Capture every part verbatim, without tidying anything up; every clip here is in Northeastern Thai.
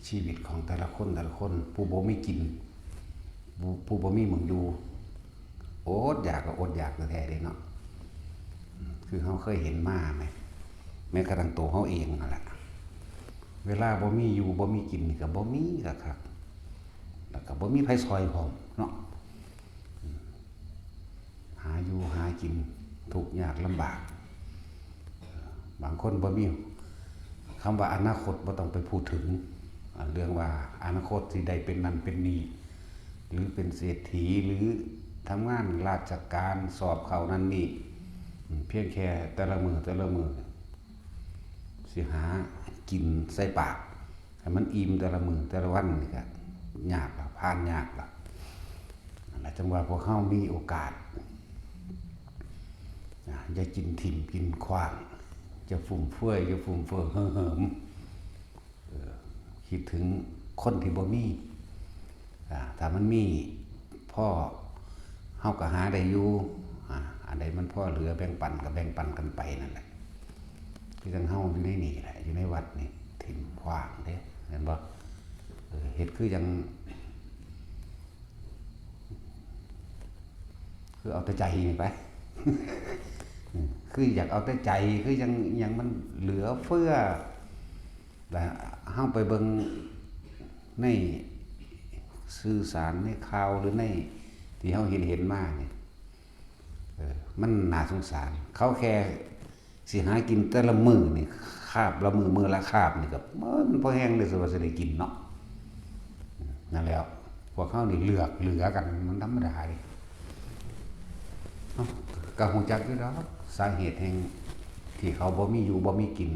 ชีวิตของแต่ละคนแต่ละคน ผู้บ่มีกิน ผู้ผู้บ่มีหม่องอยู่ อดอยากก็อดอยากแท้ๆเด้เนาะ อืม คือเฮาเคยเห็นมาแหม แม้กระทั่งตัวเฮาเองนั่นแหละ เวลาบ่มีอยู่บ่มีกินนี่ก็บ่มีคักๆ แล้วก็บ่มีไผซ่อยพร้อมเนาะ อืม หาอยู่หากินทุกข์ยากลำบาก บางคนบ่มี คำว่าอนาคตบ่ต้องไปพูดถึง อ่า เรื่องว่าอนาคตสิได้เป็นนั่นเป็นนี่ หรือเป็นเศรษฐี หรือทำงานราชการ สอบเข้านั่นนี่ อืม เพียงแค่แต่ละมื้อแต่ละมื้อ สิหากินใส่ปาก ให้มันอิ่มแต่ละมื้อแต่ละวันนี่ก็ยากละ ผ่านยากละ นั่นแหละจั่งว่าพวกเฮามีโอกาส อ่า อย่ากินถิ่มกินขว้าง อย่าฟุ่มเฟือย อย่าฟุ่มเฟือยเห่อเหิม เออ คิดถึงคนที่บ่มี อ่า ถ้ามันมีพอ เฮาก็หาได้อยู่ อ่า อันใดมันพอเหลือแบ่งปันก็แบ่งปันกันไปนั่นแหละ คือจั่งเฮาอยู่ในนี่แหละ อยู่ในวัดนี่ ถิ่มขว้างเด้ แม่นบ่ เออ เฮ็ดคือจั่ง คือเอาแต่ใจนี่ไป อืม คืออยากเอาแต่ใจ คือจั่ง จั่งมันเหลือเฟือ แล้วเฮาไปเบิ่งในสื่อสาร ในข่าว หรือในที่เฮาเห็นเห็นมานี่ เออ มันน่าสงสาร เขาแค่สิหากินแต่ละมื้อนี่ คาบละมื้อ มื้อละคาบนี่ก็ เอ้ย มันพอแฮงเลย สิว่าสิได้กินเนาะ นั่นแหล้ว พวกเฮานี่เลือกเหลือกัน มันธรรมดาเด้ เอ้า ก็ฮู้จักอยู่ดอก สาเหตุแห่งที่เขาบ่มีอยู่บ่มีกิน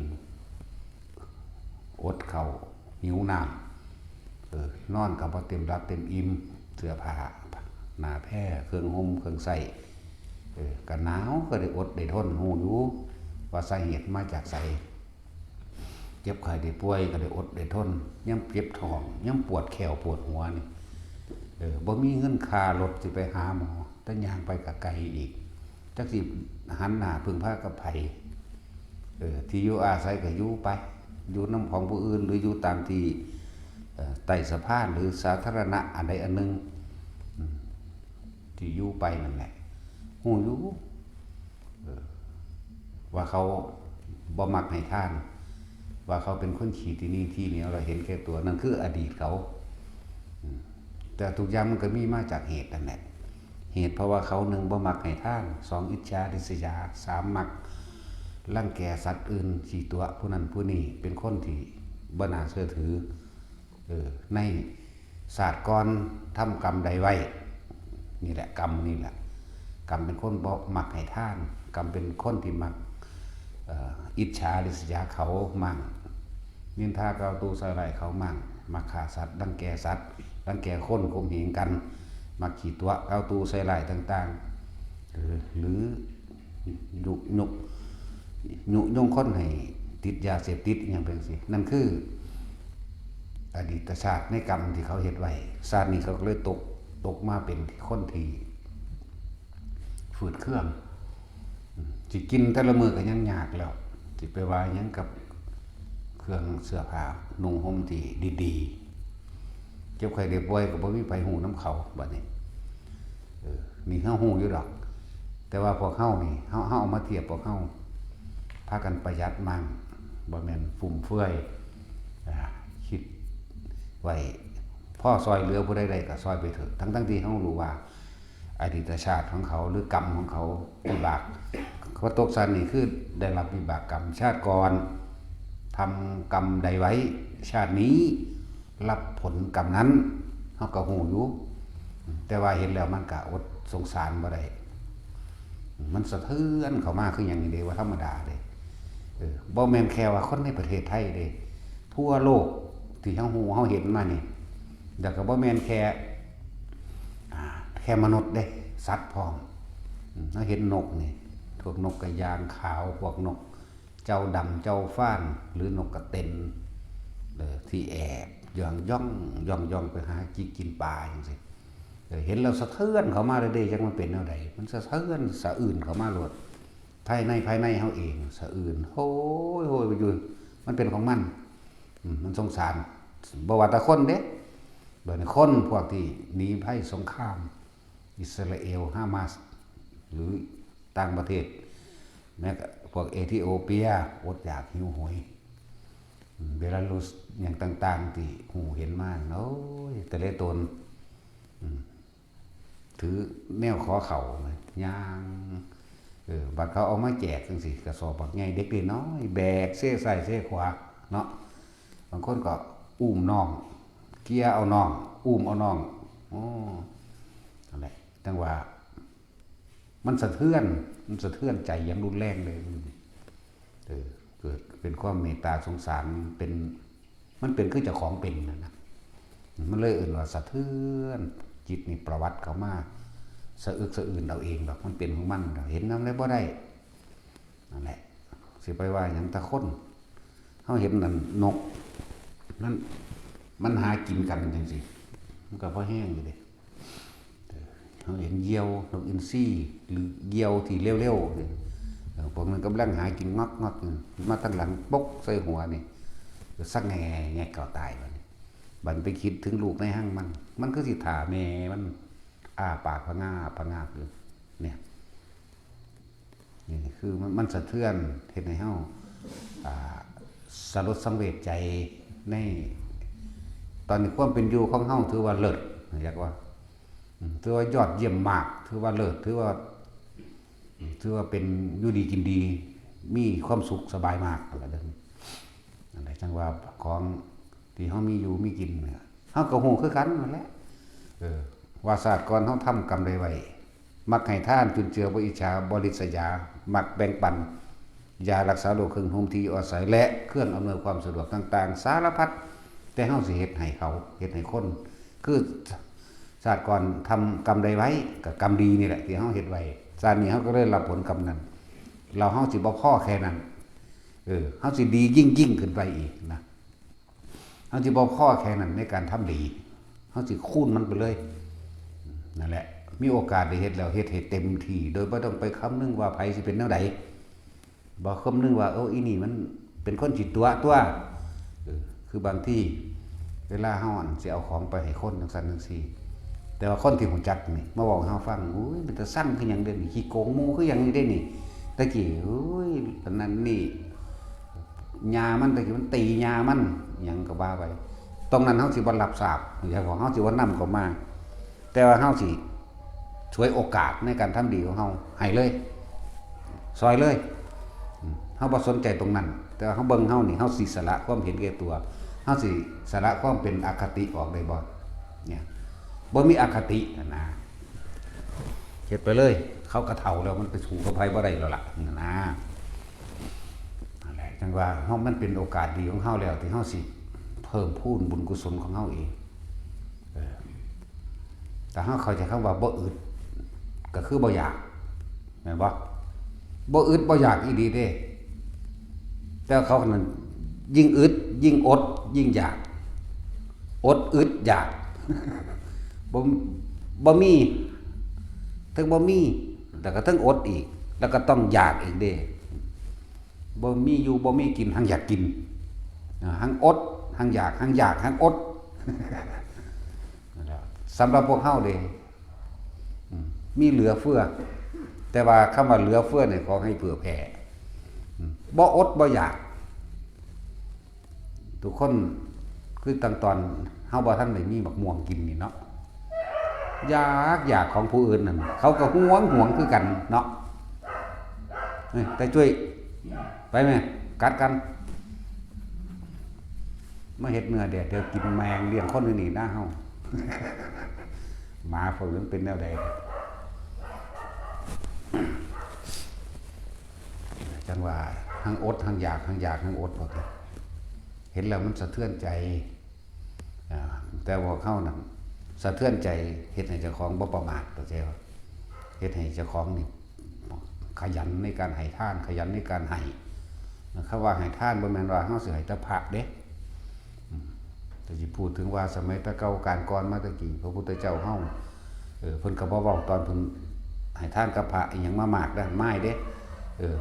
อดข้าว หิวน้ำ เออ นอนก็บ่เต็มหลับเต็มอิ่ม เสื้อผ้า หน้าแพร เครื่องห่ม เครื่องใช้ เออ ก็หนาว ก็ได้อดได้ทน ฮู้อยู่ว่าสาเหตุมาจากไส เจ็บไข้ได้ป่วยก็ได้อดได้ทน ยามเจ็บท้อง ยามปวดแข้วปวดหัวนี่ เออ บ่มีเงินค่ารถสิไปหาหมอ แต่ย่างไปก็ไกลอีก จักสิหันหน้าพึ่งพากับไผ เออ ที่อยู่อาศัยก็อยู่ไป อยู่นำของผู้อื่น หรืออยู่ตามที่ เอ่อ ใต้สะพาน หรือสาธารณะอันใดอันหนึ่ง อืม ที่อยู่ไปนั่นแหละ ฮู้อยู่ เออ ว่าเขาบ่มักให้ทาน ว่าเขาเป็นคนขี้ตี้หนี่ตี้เหนียว แล้วเห็นแก่ตัว นั่นคืออดีตเขา อืม แต่ทุกอย่างมันก็มีมาจากเหตุนั่นแหละ เหตุเพราะว่าเขา หนึ่ง บ่มักให้ทาน สอง อิจฉาริษยา สาม มักรังแกสัตว์อื่น ขี้ตั๋วะผู้นั้นผู้นี้ เป็นคนที่บ่น่าเชื่อถือ เออ ในชาติก่อนทำกรรมใดไว้ นี่แหละ กรรมนี่แหละ กรรมเป็นคนบ่มักให้ทาน กรรมเป็นคนที่มัก เอ่อ อิจฉาริษยาเขามั่ง นินทากล่าวตู่ใส่ร้ายเขามั่ง มักฆ่าสัตว์ รังแกสัตว์ รังแกคน ข่มเหงกัน มักขี้ตั๋วะกล่าวตู่ใส่ร้ายต่างๆ เออ หรือยุ ยุ ยุยงคนให้ติดยาเสพติดอิหยังเป็นจั่งซี้ นั่นคืออดีตชาติในกรรมที่เขาเฮ็ดไว้ ชาตินี้เขาก็เลยตก ตกมาเป็นคนที่ ฝืดเคือง อืม สิกินแต่ละมื้อก็ยังยากแล้ว สิไปว่าหยังกับเครื่องเสื้อผ้านุ่งห่มที่ดีๆ เจ็บไข้ได้ป่วยก็บ่มีไผฮู้นำเขาบัดนี้ เออ นี่เฮาฮู้อยู่ดอก แต่ว่าพวกเฮานี่ เฮา เฮาเอามาเทียบพวกเฮา พากันประหยัดมั่ง บ่แม่นฟุ่มเฟือย อ่า คิดไว้ พอซ่อยเหลือผู้ใดได้ก็ซ่อยไปเถอะ ทั้งๆที่เฮารู้ว่า อดีตชาติของเขาหรือกรรมของเขา วิบาก เขาตกชาตินี้คือได้รับวิบากกรรมชาติก่อน ทำกรรมใดไว้ ชาตินี้รับผลกรรมนั้น เฮาก็ฮู้อยู่ แต่ว่าเห็นแล้วมันก็อดสงสารบ่ได้ มันสะเทือนเข้ามาคือหยังนี่เด้ ว่าธรรมดาเด้ เออ บ่แม่นแค่ว่าคนในประเทศไทยเด้ ทั่วโลกที่เฮาฮู้เฮาเห็นมานี่ แล้วก็บ่แม่นแค่ อ่า แค่มนุษย์เด้ สัตว์พร้อม อืม เฮาเห็นนกนี่ พวกนกกระยางขาว พวกนกเจ้าดำเจ้าฟ้าน หรือนกกระเต็น เออ ที่แอบย่องย่อง ย่องย่องไปหาจิกกินปลาจั่งซี้ เออ เห็นแล้วสะเทือนเข้ามาเลยเด้ จักมันเป็นแนวใด มันสะเทือนสะอื้นเข้ามาโลด ภายใน ภายในเฮาเอง สะอื้น โฮ้ย โฮ้ย อยู่ มันเป็นของมัน อืม มันสงสาร บ่ว่าแต่คนเด้ บัดนี้คนพวกที่หนีภัยสงคราม อิสราเอล ฮามาส หรือต่างประเทศ แม้กระทั่งพวกเอธิโอเปีย อดอยากหิวโหย เบลารุส อย่างต่างๆ ที่หูเห็นมา โอ้ย แต่ละตน อืม ถือแนวขอเขานะ ย่าง เออ บัดเขาเอามาแจกจังซี่ กระสอบบักใหญ่ เด็กน้อย แบกเซซ้ายเซขวา เนาะ บางคนก็อุ้มน้อง เกียเอาน้อง อุ้มเอาน้อง โอ้ นั่นแหละ จั่งว่า มันสะเทือน มันสะเทือนใจอย่างรุนแรงเลย เออ เกิดเป็นความเมตตาสงสาร เป็น มันเป็นคือเจ้าของเป็นน่ะนะ มันเลยเอิ้นว่าสะเทือนจิตนี่ ประวัติเขามา สะอึกสะอื้นเอาเองดอก มันเป็นของมัน เห็นนำแล้วบ่ได้ นั่นแหละ สิไปว่าหยัง แต่คน เฮาเห็นนั่นนก มัน มันหากินกันจังซี่ มันก็พอแฮงอยู่เด้ เฮาเห็นเหยี่ยว นกอินทรี หรือเหยี่ยวที่เร็วๆเนี่ย เออ พวกนั้นกำลังหากินงอกๆอยู่ มาทางหลัง ปกใส่หัวนี่ ก็สักแง่ๆ แง่เก่าตายบัดนี้ บัดไปคิดถึงลูกในรังมัน มันคือสิถ่าแม่มัน อ้าปากพะงาบพะงาบอยู่ เนี่ย นี่คือมัน มันสะเทือน เฮ็ดให้เฮา อ่า สลดสังเวชใจใน ตอนนี้ความเป็นอยู่ของเฮาถือว่าเลิศ อยากว่า อืม ถือว่ายอดเยี่ยมมาก ถือว่าเลิศ ถือว่า อืม ถือว่าเป็นอยู่ดีกินดี มีความสุขสบายมาก นั่นแหละเด้อ นั่นแหละ จั่งว่าของที่เฮามีอยู่มีกินเนี่ย เฮาก็ฮู้คือกันนั่นแหละ เออ ว่าชาติก่อนเฮาทำกรรมใดไว้ มักให้ทาน จุนเจือ บ่อิจฉา บ่ริษยา มักแบ่งปัน ยารักษาโรค เครื่องนุ่งห่มที่อยู่อาศัย และเครื่องอำนวยความสะดวกต่างๆ สารพัด แต่เฮาสิเฮ็ดให้เขา เฮ็ดให้คน คือชาติก่อนทำกรรมใดไว้ ก็กรรมดีนี่แหละที่เฮาเฮ็ดไว้ ชาตินี้เฮาก็เลยรับผลกรรมนั้น แล้วเฮาสิบ่พอแค่นั้น เออ เฮาสิดียิ่งๆ ขึ้นไปอีกนะ เฮาสิบ่พอแค่นั้นในการทำดี เฮาสิคูณมันไปเลย นั่นแหละ มีโอกาสได้เฮ็ดแล้วเฮ็ดให้เต็มที่ โดยบ่ต้องไปคำนึงว่าไผสิเป็นแนวใด บ่คำนึงว่า โอ้ อีนี่มันเป็นคนขี้ตั๋วตั๊ว เออ คือบางทีเวลาเฮาอันสิเอาของไปให้คนจั่งซั้นจั่งซี้ แต่ว่าคนที่รู้จักนี่มาเว้าให้เฮาฟัง อุ้ย เป็นตาซังคือหยังเด้นี่ ขี้โกงหมู่คือหยังนี่เด้นี่ แต่กี้ อุ้ย อันนั้นนี่ ย่ามัน แต่กี้มันตีย่ามัน หยังก็ว่าไป ตรงนั้นเฮาสิบ่รับทราบ อย่างของเฮาสิบ่นำเข้ามา แต่ว่าเฮาสิฉวยโอกาสในการทำดีของเฮาให้เลย ซอยเลย อืม เฮาบ่สนใจตรงนั้น แต่ว่าเฮาเบิ่งเฮานี่ เฮาสิสละความเห็นแก่ตัว เฮาสิสละความเป็นอคติออกได้บ่ เนี่ย บ่มีอคติหั้นนะ เฮ็ดไปเลย เขาก็เฒ่าแล้ว มันไปสู้กับไผบ่ได้แล้วล่ะ หั้นนะ นั่นแหละ จั่งว่าเฮา มันเป็นโอกาสดีของเฮาแล้ว ที่เฮาสิเพิ่มพูนบุญกุศลของเฮาเอง เออ ถ้าเฮาเข้าใจคำว่าบ่อึด ก็คือบ่อยาก แม่นบ่ บ่อึดบ่อยากอีหลีเด้ แต่เขานั้นยิ่งอึด ยิ่งอด ยิ่งอยาก อดอึดอยาก บ่ บ่มี เทิงบ่มี แล้วก็เทิงอดอีก แล้วก็ต้องอยากอีกเด้ บ่มีอยู่บ่มีกิน หั้งอยากกิน อ่า หั้งอด หั้งอยาก หั้งอยาก หั้งอด นั่นแหละ สำหรับพวกเฮาเด้ อืม มีเหลือเฟือ แต่ว่าคำว่าเหลือเฟือเนี่ย ขอให้เผื่อแผ่ อืม บ่อดบ่อยาก ทุกคน คือตั้งตอนเฮาบ่ทันได้มีบักม่วงกินนี่เนาะ อยาก อยากของผู้อื่นนั่น เขาก็หวง หวงคือกันเนาะ เอ้ย แต่ช่วย ไปแม่ กัดกัน มาเฮ็ดเนื้อแดดเดียวกินแมงเลี้ยงคนอยู่นี่นะเฮา หมาพวกนี้มันเป็นแนวใด จั่งว่า หั้งอด หั้งอยาก หั้งอยาก หั้งอด พวกนี้ เห็นแล้วมันสะเทือนใจ อ่า แต่พวกเฮานั่น สะเทือนใจ เฮ็ดให้เจ้าของบ่ประมาท เข้าใจบ่ เฮ็ดให้เจ้าของนี่ ขยันในการให้ทาน ขยันในการให้ คำว่าให้ทานบ่แม่นว่าเฮาสิให้แต่พระเด้ อืม แต่สิพูดถึงว่าสมัยแต่เก่าการก่อนมาแต่กี้ พระพุทธเจ้าเฮา เออ เพิ่นก็บ่เว้าตอนเพิ่นให้ทานกับพระอิหยังมามากนะ มายเด้ เออ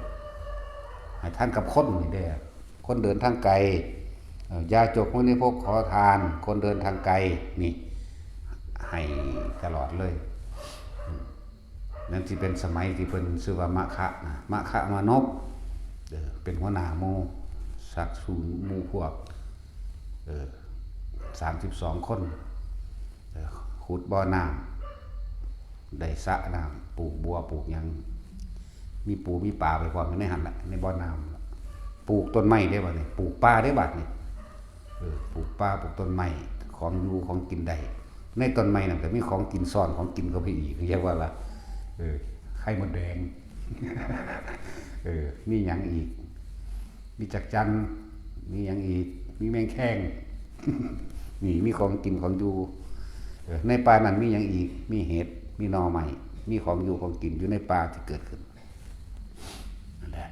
ให้ทานกับคนนี่เด้ คนเดินทางไกล เอ่อยาจกพวกนี้พวกขอทาน คนเดินทางไกล นี่ ให้ตลอดเลย อืม นั่นสิเป็นสมัยที่เพิ่นชื่อว่ามะคะนะ มะคะมานพ เออ เป็นหัวหน้าหมู่ ชักจูงหมู่พวก เออ สามสิบสองคน เออ ขุดบ่อน้ำ ได้สระน้ำ ปลูกบัว ปลูกหยัง มีปูมีปลาไปพร้อมอยู่ในหั่นละ ในบ่อน้ำ ปลูกต้นไม้ได้บัดนี้ ปลูกป่าได้บัดนี้ เออ ปลูกป่า ปลูกต้นไม้ ของอยู่ของกินได้ ในต้นไม้นั่นก็มีของกินซ่อน ของกินเข้าไปอีก เรียกว่าละ เออ ไข่มดแดง เออ มีหยังอีก มีจักจั่น มีหยังอีก มีแมงแคง นี่ มีของกินของอยู่ เออ ในป่านั้นมีหยังอีก มีเห็ด มีหน่อไม้ มีของอยู่ของกินอยู่ในป่าที่เกิดขึ้น นั่นแหละ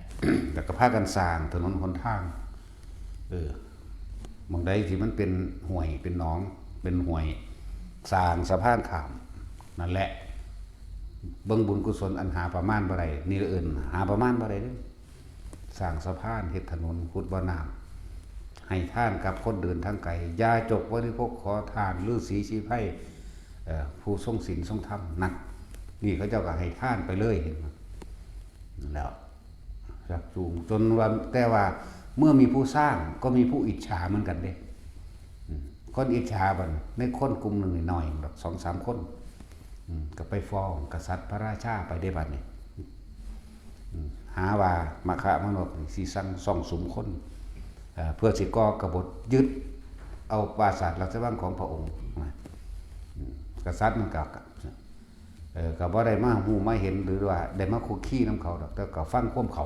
แล้วก็พากันสร้างถนนหนทาง เออ หม่องใดที่มันเป็นห้วย เป็นหนอง เป็นห้วย สร้างสะพานข้าม นั่นแหละ เบิ่งบุญกุศลอันหาประมาณบ่ได้ นี่เอิ้นหาประมาณบ่ได้เด้อ สร้างสะพาน เฮ็ดถนน ขุดบ่อน้ำ ให้ทานกับคนเดินทางไกล ยาจก บริโภค ขอทาน ฤๅษีชีไพร เอ่อ ผู้ทรงศีลทรงธรรม นั่น นี่เขาเจ้าก็ให้ทานไปเลย เห็นบ่ แล้ว ชักจูง จนว่า แต่ว่าเมื่อมีผู้สร้างก็มีผู้อิจฉาเหมือนกันเด้ อืม คนอิจฉาบัดนี้ ในคนกลุ่มหนึ่งน้อยๆ แบบสองสามคน อืม ก็ไปฟ้องกษัตริย์พระราชาไปได้บัดนี้ อืม หาว่ามะคะมานพนี่สิสั่งซ่องสุมคน เอ่อ เพื่อสิก่อกบฏยึดเอาปราสาทราชวังของพระองค์นะ อืม กษัตริย์มันก็ เออ ก็บ่ได้มาฮู้มาเห็น หรือว่าได้มาคุกคีนำเขาดอก แต่ก็ฟังความเขา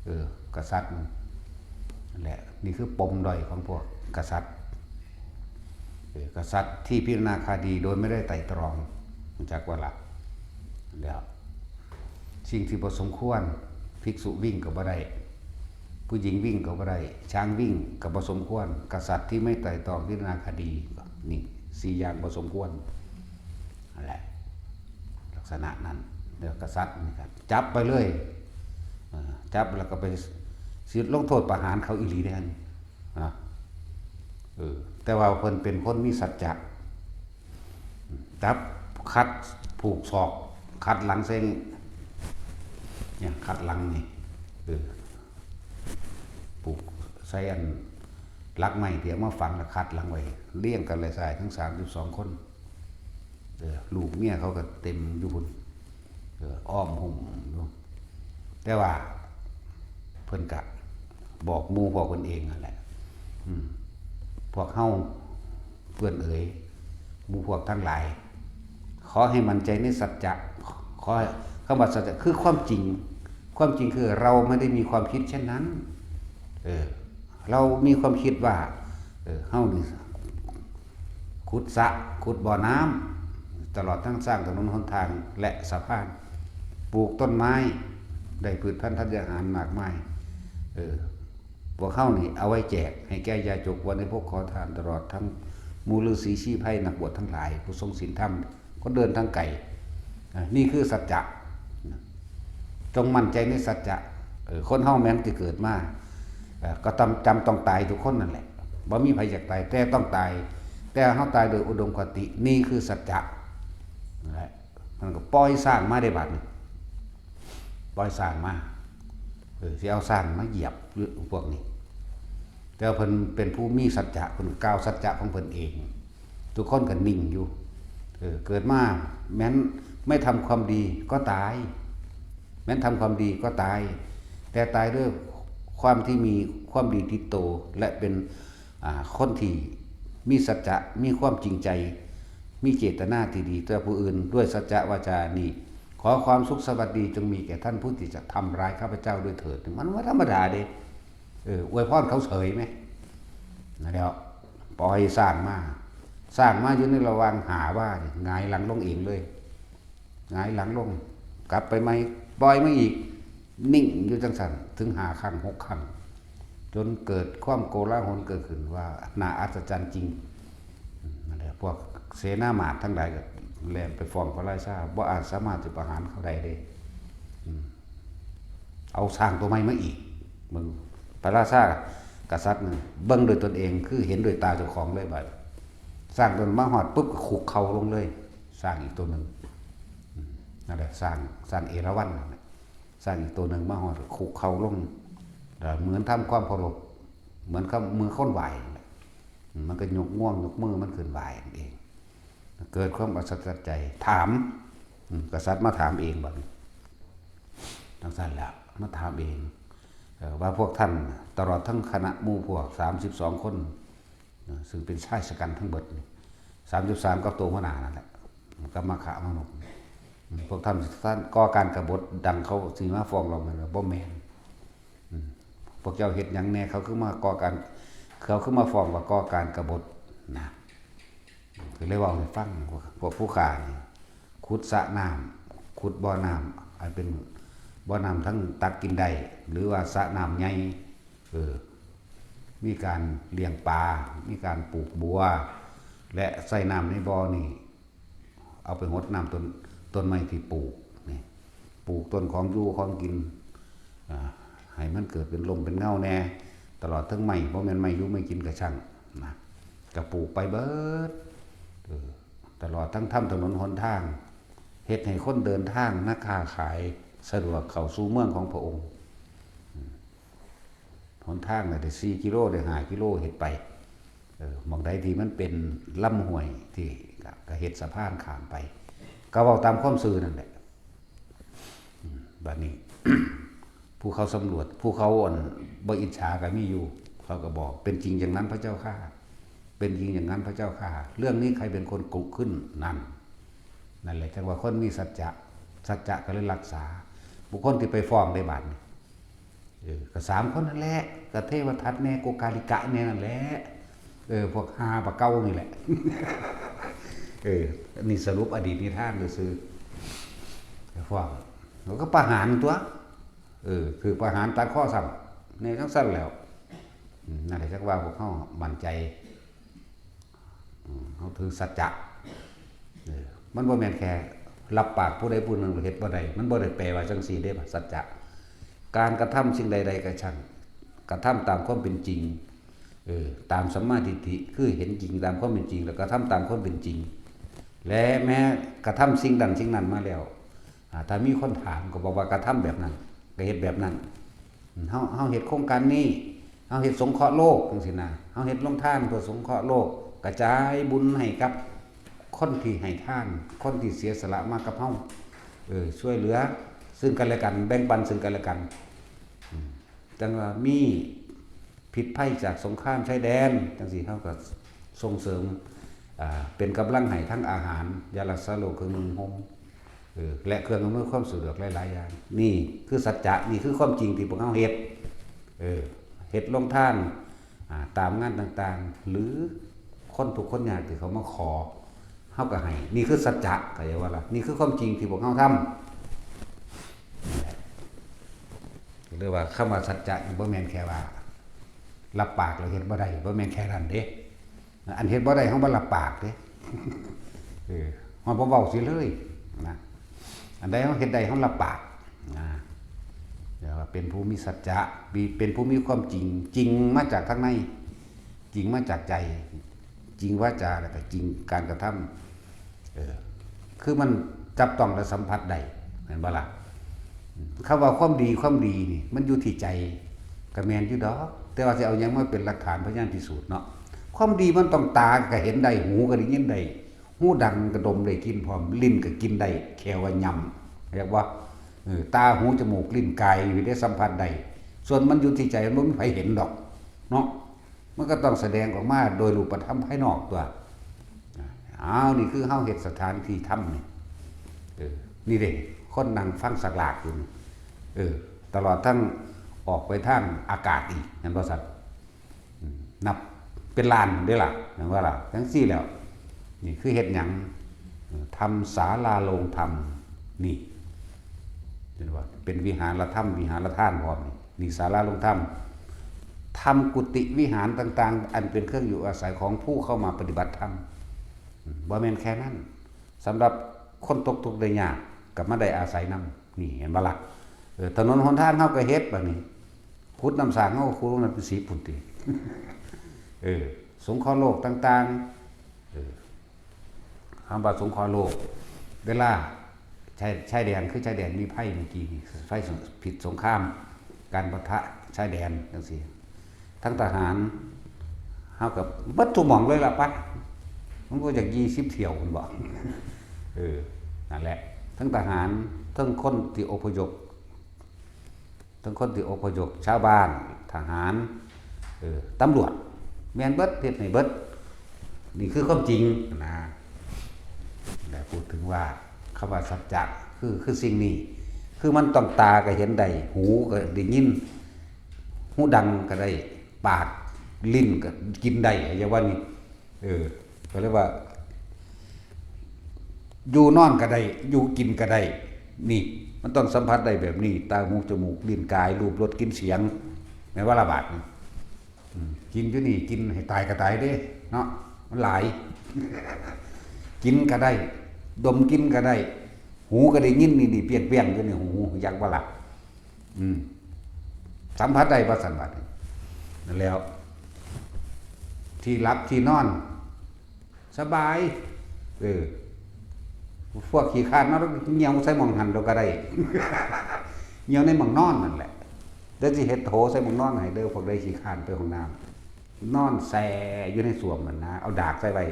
เออ กษัตริย์นั่นแหละ นี่คือปมด้อยของพวกกษัตริย์ เออ กษัตริย์ที่พิจารณาคดีโดยไม่ได้ไตร่ตรอง รู้จักบ่ล่ะ แล้ว สิ่งที่บ่สมควร ภิกษุวิ่งก็บ่ได้ ผู้หญิงวิ่งก็บ่ได้ ช้างวิ่งก็บ่สมควร กษัตริย์ที่ไม่ไตร่ตรองพิจารณาคดี นี่ สี่อย่างบ่สมควร นั่นแหละ ลักษณะนั้น แล้วกษัตริย์นี่ก็จับไปเลย เออ จับแล้วก็ไปสิลงโทษประหารเขาอีหลีเด้หั่นนะ เออ แต่ว่าเพิ่นเป็นคนมีสัจจะ จับขัดผูกศอก ขัดหลังใส่นี่ เนี่ย ขัดหลังนี่ เออ ผูกใส่อันหลักไม้ที่เอามาฝังแล้วขัดหลังไว้ เรียงกันเลย ชายทั้งสามสิบสองคน เออ ลูกเมียเขาก็เต็มอยู่พุ้น เออ อ้อมหุ้มอยู่ แต่ว่าเพิ่นกะบอกหมู่พวกเพิ่นเองนั่นแหละ อืม พวกเฮา เพื่อนเอ๋ย หมู่พวกทั้งหลาย ขอให้มั่นใจในสัจจะ ขอให้ คำว่าสัจจะคือความจริง ความจริงคือเราไม่ได้มีความคิดเช่นนั้น เออ เรามีความคิดว่า เออ เฮานี่ ขุดสระ ขุดบ่อน้ำ ตลอดทั้งสร้างถนนหนทางและสะพาน ปลูกต้นไม้ ได้พืชพันธุ์ธัญญาหารมากมาย เออ พวกเฮานี่เอาไว้แจกให้แก่ยาจก บริโภค ขอทาน ตลอดทั้งหมู่ฤๅษีชีไพร นักบวชทั้งหลาย ผู้ทรงศีลธรรม คนเดินทางไกล อ่ะ นี่คือสัจจะ จงมั่นใจในสัจจะ เออ คนเฮาแม้นสิเกิดมา เอ่อ ก็ต้อง จำต้องตายทุกคนนั่นแหละ บ่มีไผอยากตาย แต่ต้องตาย แต่เฮาตายโดยอุดมคติ นี่คือสัจจะ นั่นแหละ มันก็ปล่อยช้างมาได้บัดนี้ ปล่อยช้างมา เออ สิเอาช้างมาเหยียบพวกนี้ แต่ว่าเพิ่นเป็นผู้มีสัจจะ เพิ่นกล่าวสัจจะของเพิ่นเอง ทุกคนก็นิ่งอยู่ เออ เกิดมาแม้นไม่ทำความดีก็ตาย แม้นทำความดีก็ตาย แต่ตายด้วยความที่มีความดีติดตัว และเป็น อ่า คนที่มีสัจจะ มีความจริงใจ มีเจตนาที่ดีต่อผู้อื่น ด้วยสัจจะวาจานี้ ขอความสุขสวัสดีจงมีแก่ท่านผู้ที่จะทำร้ายข้าพเจ้าด้วยเถิด มันบ่ธรรมดาเด้ เออ อวยพรเขาเฉยไหม นั่นแหล้ว ปล่อยช้างมา ช้างมาอยู่ในระหว่างห้าวานี่ หงายหลังลงเองเลย หงายหลังลง กลับไปใหม่ ปล่อยมาอีก นิ่งอยู่จังซั่น ถึงห้าครั้ง หกครั้ง จนเกิดความโกลาหลเกิดขึ้นว่าน่าอัศจรรย์จริง นั่นแหละ พวกเสนาหมาดทั้งหลายก็แล่นไปฟ้องพระราชา บ่อาจสามารถจะประหารเขาได้เด้ อืม เอาช้างตัวใหม่มาอีก มึง พระราชา กษัตริย์นั่นเบิ่งด้วยตนเอง คือเห็นด้วยตาเจ้าของเลยบัด ช้างตัวนั้นมาฮอดปุ๊บก็คุกเข่าลงเลย ช้างอีกตัวหนึ่ง อืม นั่นแหละ ช้าง ช้างเอราวัณนั่นแหละ ช้างอีกตัวหนึ่งมาฮอดก็คุกเข่าลง แล้วเหมือนทำความเคารพ เหมือนกับมือคนไหว้นั่นแหละ อืม มันก็ยกงวงยกมือมันขึ้นไหว้นั่นเอง เกิดความอัศจรรย์ใจ ถาม อืม กษัตริย์มาถามเองบัดนี้ จั่งซั้นแหละ มาถามเอง เอ่อ ว่าพวกท่าน ตลอดทั้งคณะหมู่พวก สามสิบสอง คน นะ ซึ่งเป็นชายชะกันทั้งเบิดนี่ สามสิบสาม กับตัวหัวหน้านั่นแหละ กับมัคคะมานพ อืม พวกท่าน ท่านก่อการกบฏดังเขาสิมาฟ้องร้องแม่นบ่ บ่แม่น อืม พวกเจ้าเฮ็ดหยังแน่ เขาคือมาก่อการ เขาคือมาฟ้องว่าก่อการกบฏนะ ก็เลยเว้าให้ฟัง พวกผู้ข้านี่ ขุดสระน้ำ ขุดบ่อน้ำ อันเป็นบ่อน้ำทั้งตักกินได้ หรือว่าสระน้ำใหญ่ เออ มีการเลี้ยงปลา มีการปลูกบัว และใส่น้ำในบ่อนี่ เอาไปหดน้ำต้น ต้นไม้ที่ปลูกนี่ ปลูกต้นของอยู่ของกิน อ่า ให้มันเกิดเป็นร่มเป็นเงาแน่ ตลอดทั้งไม้ บ่แม่นไม้อยู่ไม้กินก็ช่างนะ ก็ปลูกไปเบิด เออ ตลอดทั้งทำถนนหนทาง เฮ็ดให้คนเดินทาง นักค้าขายสะดวกเข้าสู่เมืองของพระองค์ อืม หนทางน่ะได้สี่กิโล ได้ห้ากิโล เฮ็ดไป เออ หม่องใดที่มันเป็นลำห้วยที่ก็ ก็เฮ็ดสะพานข้ามไป ก็เว้าตามความซื่อนั่นแหละ อืม บัดนี้ ผู้เขาสำรวจ ผู้เขา อั่น บ่อิจฉาก็มีอยู่ เขาก็บอก "เป็นจริงอย่างนั้นพระเจ้าข้า เป็นจริงอย่างนั้นพระเจ้าข้า" เรื่องนี้ใครเป็นคนกุขึ้น นั่น นั่นแหละจั่งว่าคนมีสัจจะ สัจจะก็เลยรักษา บุคคลที่ไปฟ้องได้บาดนี้ เออ ก็สามคนนั่นแหละ ก็เทวทัตแน่ โกกาลิกะแน่นั่นแหละ เออ พวกห้าปะเก้านี่แหละ เออ นี่สรุปอดีตนิทานซื่อๆ ฟ้อง แล้วก็ประหารตัว เออ คือประหารตัดคอซ้ำ ในจั่งซั้นแล้ว อืม นั่นแหละจั่งว่าพวกเฮามั่นใจ อืม เฮาถือสัจจะ เออ มันบ่แม่นแค่รับปากผู้ใดผู้หนึ่งเฮ็ดบ่ได้ มันบ่ได้แปลว่าจั่งซี้เด้ สัจจะ การกระทำสิ่งใดๆก็ช่าง กระทำตามความเป็นจริง เออ ตามสัมมาทิฏฐิ คือเห็นจริงตามความเป็นจริง แล้วกระทำตามความเป็นจริง และแม้กระทำสิ่งนั้นสิ่งนั้นมาแล้ว อ่า ถ้ามีคนถามก็บอกว่ากระทำแบบนั้น ก็เฮ็ดแบบนั้น เฮา เฮาเฮ็ดโครงการนี้ เฮาเฮ็ดสงเคราะห์โลกจั่งซี้นะ เฮาเฮ็ดโรงทานเพื่อสงเคราะห์โลก กระจายบุญให้กับคนที่ให้ทาน คนที่เสียสละมากับเฮา เออ ช่วยเหลือซึ่งกันและกัน แบ่งปันซึ่งกันและกัน อืม จั่งว่ามีพิษภัยจากสงครามชายแดน จั่งซี้ เฮาก็ส่งเสริม อ่า เป็นกำลังให้ทั้งอาหาร ยารักษาโรค เครื่องนุ่งห่ม เออ และเครื่องอำนวยความสะดวกหลายๆอย่าง นี่คือสัจจะ นี่คือความจริงที่พวกเฮาเฮ็ด เออ เฮ็ดโรงทาน อ่า ตามงานต่างๆ หรือคนทุกข์คนยากที่เขามาขอ เฮาก็ให้ นี่คือสัจจะ เข้าใจบ่ล่ะ นี่คือความจริงที่พวกเฮาทำ เรียกว่าคำว่าสัจจะนี่บ่แม่นแค่ว่ารับปากแล้วเฮ็ดบ่ได้ บ่แม่นแค่นั้นเด้ อันเฮ็ดบ่ได้เฮาบ่รับปากเด้ เออ เฮาบ่เว้าเสียเลยนะ อันใดเฮาเฮ็ดได้เฮารับปากนะ เรียกว่าเป็นผู้มีสัจจะ มี เป็นผู้มีความจริง จริงมาจากข้างใน จริงมาจากใจ จริงวาจา แล้วก็จริงการกระทำ เออ คือมันจับต้องและสัมผัสได้ แม่นบ่ล่ะ คำว่าความดี ความดีนี่ มันอยู่ที่ใจ ก็แม่นอยู่ดอก แต่ว่าสิเอาหยังมาเป็นหลักฐานพยานพิสูจน์เนาะ ความดีมันต้องตาก็เห็นได้ หูก็ได้ยินได้ หูดังก็ดมได้กลิ่นพร้อม ลิ้นก็กินได้ แข้วก็ยำ เรียกว่า เออ ตา หู จมูก ลิ้น กาย อยู่ได้สัมผัสได้ ส่วนมันอยู่ที่ใจ มันบ่มีไผเห็นดอก เนาะ มันก็ต้องแสดงออกมาโดยรูปธรรมภายนอกตัว อ้าว นี่คือเฮาเฮ็ดสถานที่ธรรมนี่ เออ นี่เด้ คนนั่งฟังสักหลากอยู่นี่ เออ ตลอดทั้งออกไปทางอากาศอีก เห็นบ่ซั่น อืม นับเป็นล้านเด้ล่ะ เห็นบ่ล่ะ จั่งซี้แล้ว นี่คือเฮ็ดหยัง เออ ทำศาลาโรงธรรม นี่ เห็นบ่ เป็นวิหารธรรม วิหารทานพร้อมนี่ นี่ศาลาโรงธรรม ทำกุฏิวิหารต่างๆ อันเป็นเครื่องอยู่อาศัยของผู้เข้ามาปฏิบัติธรรม อืม บ่แม่นแค่นั้น สำหรับคนตกทุกข์ได้ยาก ก็มาได้อาศัยนำ นี่เห็นบ่ล่ะ เออ ถนนหนทางเฮาก็เฮ็ดบัดนี้ ขุดน้ำสร้างเฮาก็ขุดลงนั้นเป็นสิบพุ้นติ เออ สงเคราะห์โลกต่างๆ เออ คำว่าสงเคราะห์โลก เวลาชาย ชายแดน คือชายแดนมีภัยเมื่อกี้นี่ ภัยสง- ผิดสงคราม การปะทะชายแดนจังซี้ ทั้งทหาร เฮากับเบิดทุกหม่องเลยล่ะปะ มันก็อยากยี่สิบเที่ยวมันบอก เออ นั่นแหละ ทั้งทหาร ทั้งคนที่อพยพ ทั้งคนที่อพยพ ชาวบ้าน ทหาร เออ ตำรวจ แม่นเบิด เฮ็ดให้เบิด นี่คือความจริงนะ แต่พูดถึงว่าคำว่าสัจจะ คือ คือสิ่งนี้ คือมันต้องตาก็เห็นได้ หูก็ได้ยิน หูดังก็ได้ ปาก ลิ้นก็กินได้ อย่าว่านี่ เออ ก็เรียกว่า อยู่นอนก็ได้ อยู่กินก็ได้ นี่ มันต้องสัมผัสได้แบบนี้ ตา หู จมูก ลิ้น กาย รูป รส กลิ่น เสียง แม่นว่าละบาดนี่ อืม กินอยู่นี่ กินให้ตายก็ตายเด้ เนาะ มันหลาย กินก็ได้ ดมกลิ่นก็ได้ หูก็ได้ยินนี่ นี่ เปรี้ยงๆ อยู่ในหู อยากว่าละ อืม สัมผัสได้บ่สันบัดนี่ นั่นแล้ว ที่หลับที่นอน สบาย เออ พวกขี้คร้านเนาะ เหี่ยวใส่หม่องหั่นเราก็ได้ เหี่ยวในหม่องนอนนั่นแหละ แล้วสิเฮ็ดโถใส่หม่องนอนให้เด้อ พวกใดขี้คร้านไปห้องน้ำ นอนแช่อยู่ในส้วมนั่นนะ เอาดากใส่ไว้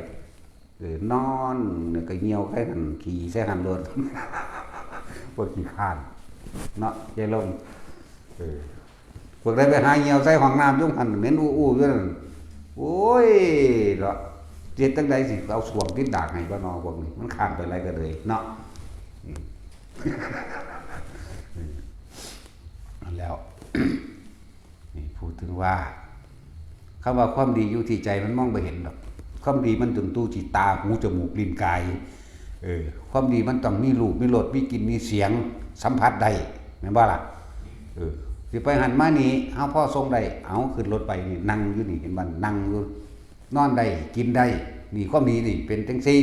เออ นอนเนี่ยก็เหี่ยวใส่หั่น ขี้ใส่หั่นโลด พวกขี้คร้าน เนาะ ยายลม เออ พวกใดไปหาเหี่ยวใส่ห้องน้ำอยู่หั่น เหม็นอู้อู้อยู่นั่น โอ้ย เนาะ เฮ็ดจั่งใดสิเอาส้วมติดดากให้บ่เนาะ พวกนี้ มันคร้านไปไสก็เลย เนาะ อืม นั่นแล้ว นี่พูดถึงว่า คำว่าความดีอยู่ที่ใจ มันมองบ่เห็นดอก ความดีมันต้องอยู่ที่ตา หู จมูก ลิ้น กาย เออ ความดีมันต้องมีรูป มีรส มีกลิ่น มีเสียง สัมผัสได้ แม่นบ่ล่ะ เออ สิไปหั่นมานี่ เฮาพอส่งได้ เอาขึ้นรถไปนี่ นั่งอยู่นี่ เห็นบ่ นั่งอยู่ นอนได้ กินได้ นี่ความดีนี่เป็นจั่งซี้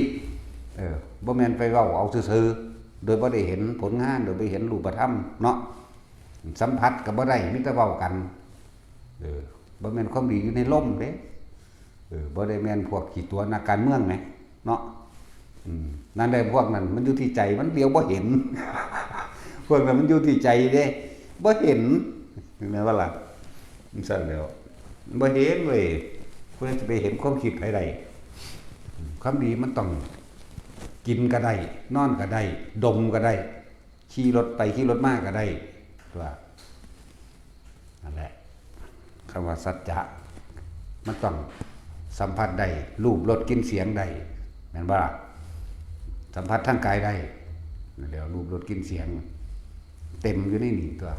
เออ บ่แม่นไปเว้าเอาซื่อๆ โดยบ่ได้เห็นผลงาน โดยบ่เห็นรูปธรรมเนาะ สัมผัสก็บ่ได้ มีแต่เว้ากัน เออ บ่แม่นความดีอยู่ในลมเด้ เออ บ่ได้แม่นพวกขี้ตั๋วนักการเมืองแหม เนาะ อืม นั่นแหละ พวกนั้นมันอยู่ที่ใจ มันเหลียวบ่เห็น พวกนั้นมันอยู่ที่ใจเด้ บ่เห็น แม่นบ่ล่ะ จั่งซั้นแหล้ว บ่เห็นเว้ย ผู้ใดสิไปเห็นความคิดไผได้ ความดีมันต้องกินก็ได้ นอนก็ได้ ดมก็ได้ ขี่รถไปขี่รถมาก็ได้ ว่า นั่นแหละ คำว่าสัจจะ มันต้องสัมผัสได้ รูป รส กลิ่น เสียงได้ แม่นบ่ล่ะ สัมผัสทางกายได้ นั่นแหละ รูป รส กลิ่น เสียง เต็มอยู่ในนี่ตั๊ว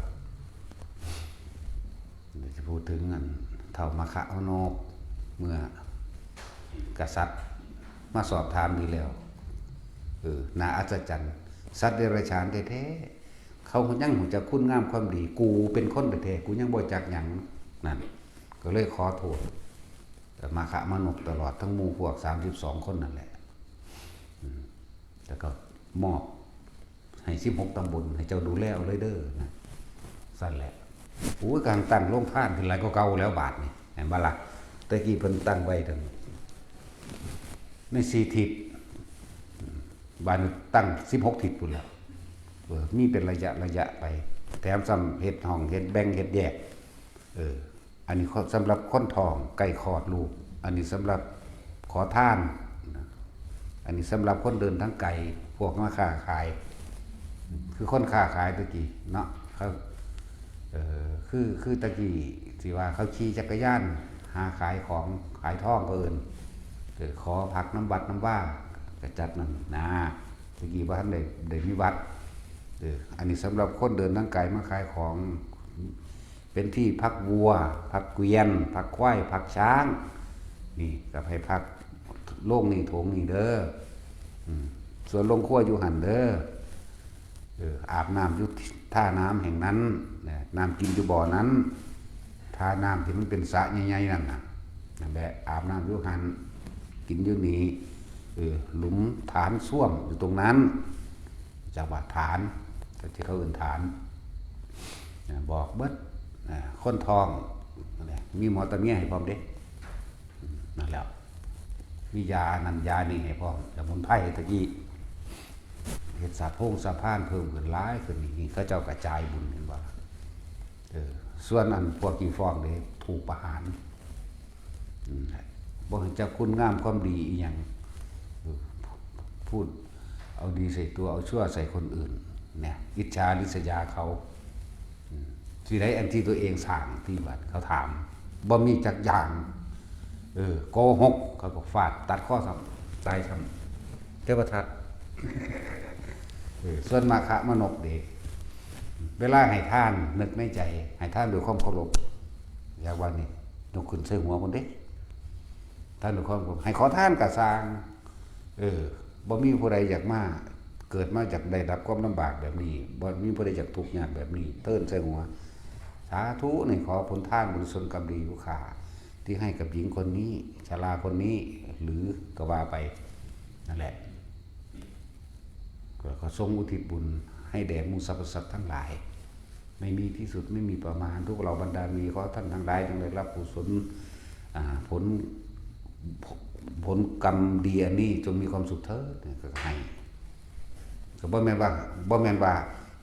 เดี๋ยวจะพูดถึงอันเฒ่ามาคะมโนก เมื่อกษัตริย์มาสอบถามดีแล้ว เออ น่าอัศจรรย์ สัตว์เดรัจฉานแท้ๆ เขายังรู้จักคุณงามความดี กูเป็นคนแท้ๆ กูยังบ่จักหยัง นั่น ก็เลยขอโทษ แต่มาคะมโนกตลอดทั้งหมู่พวกสามสิบสองคนนั่นแหละ อืม แล้วก็มอบให้สิบหกตำบล ให้เจ้าดูแลเอาเลยเด้อ นะ ซั่นแหละ โอ้ย กลางตั้งโรงทานขึ้นหลายกว่าเก่าแล้วบาดนี่ แม่นบ่ล่ะ แต่กี้เพิ่นตั้งไว้ตั้งในสี่ทิศ บาดนี้ตั้งสิบหกทิศพุ้นแหล้ว เออ มีเป็นระยะระยะไป แถมซ้ำเฮ็ดห้อง เฮ็ดแบ่ง เฮ็ดแยก เออ อันนี้สำหรับคนท้องใกล้คลอดลูก อันนี้สำหรับขอทานนะ อันนี้สำหรับคนเดินทางไกล พวกมาค้าขาย คือคนค้าขายตะกี้เนาะ เขา เอ่อ คือ คือตะกี้ที่ว่าเขาขี่จักรยานหาขายของ ขายทอง เขาเอิ้น เออ ขอพักนำวัดนำวา ก็จัดนั่นนะ ตะกี้บ่ทันได้ ได้มีวัด เออ อันนี้สำหรับคนเดินทางไกลมาขายของ เป็นที่พักวัว พักเกวียน พักควาย พักช้าง นี่ก็ให้พักโรงนี่โถงนี่เด้อ อืม ส่วนโรงครัวอยู่หั่นเด้อ เออ อาบน้ำอยู่ ท่าน้ำแห่งนั้นนะ น้ำกินอยู่บ่อนั้น ท่าน้ำที่มันเป็นสระใหญ่ๆนั่นน่ะ นั่นแหละ อาบน้ำอยู่หั่น กินอยู่นี่ เออ หลุมฐานส้วมอยู่ตรงนั้น จักว่าฐาน ที่เขาเอิ้นฐาน นะ บอกเบิด นะ คนท้อง นะ มีหมอตะเมียให้พร้อมเด้ นั่นแหละ มียานั่นยานี่ให้พร้อม สมุนไพรตะกี้ เฮ็ดสะโพงสะพานเพิ่มขึ้นหลายขึ้น นี่เขาเจ้ากระจายบุญ เห็นบ่ล่ะ เออ ส่วนอันพวกขี้ฟ้องนี่ถูกประหาร อืม บ่รู้จักคุณงามความดีอีหยัง เออ พูดเอาดีใส่ตัว เอาชั่วใส่คนอื่น เนี่ย อิจฉาริษยาเขา อืม สิได้อันที่ตัวเองสร้าง ที่บัดเขาถาม บ่มีจักอย่าง เออ โกหก เขาก็ฟาด ตัดคอซ้ำ ตายซ้ำ เทวทัต เออ ส่วนมาคะมนกเด้ เวลาให้ทาน นึกในใจ ให้ทานด้วยความเคารพ อยากว่านี่ ยกขึ้นใส่หัวคนเด้ ทานด้วยความเคารพ ให้ขอทานกะซ่าง เออ บ่มีผู้ใดอยากมา เกิดมาจากได้รับความลำบากแบบนี้ บ่มีผู้ใดอยากทุกข์ยากแบบนี้ เทินใส่หัว สาธุ นี่ขอผลทานบุญกุศลกรรมดีผู้ข้า ที่ให้กับหญิงคนนี้ ชราคนนี้ หรือก็ว่าไป นั่นแหละ ก็ขอทรงอุทิศบุญให้แด่หมู่สรรพสัตว์ทั้งหลาย ไม่มีที่สุด ไม่มีประมาณ ทุกเหล่าบรรดามี ขอท่านทั้งหลายจงได้รับกุศล อ่า ผล ผลกรรมดีอันนี้ จงมีความสุขเถิด ก็ให้ ก็บ่แม่นว่า บ่แม่นว่า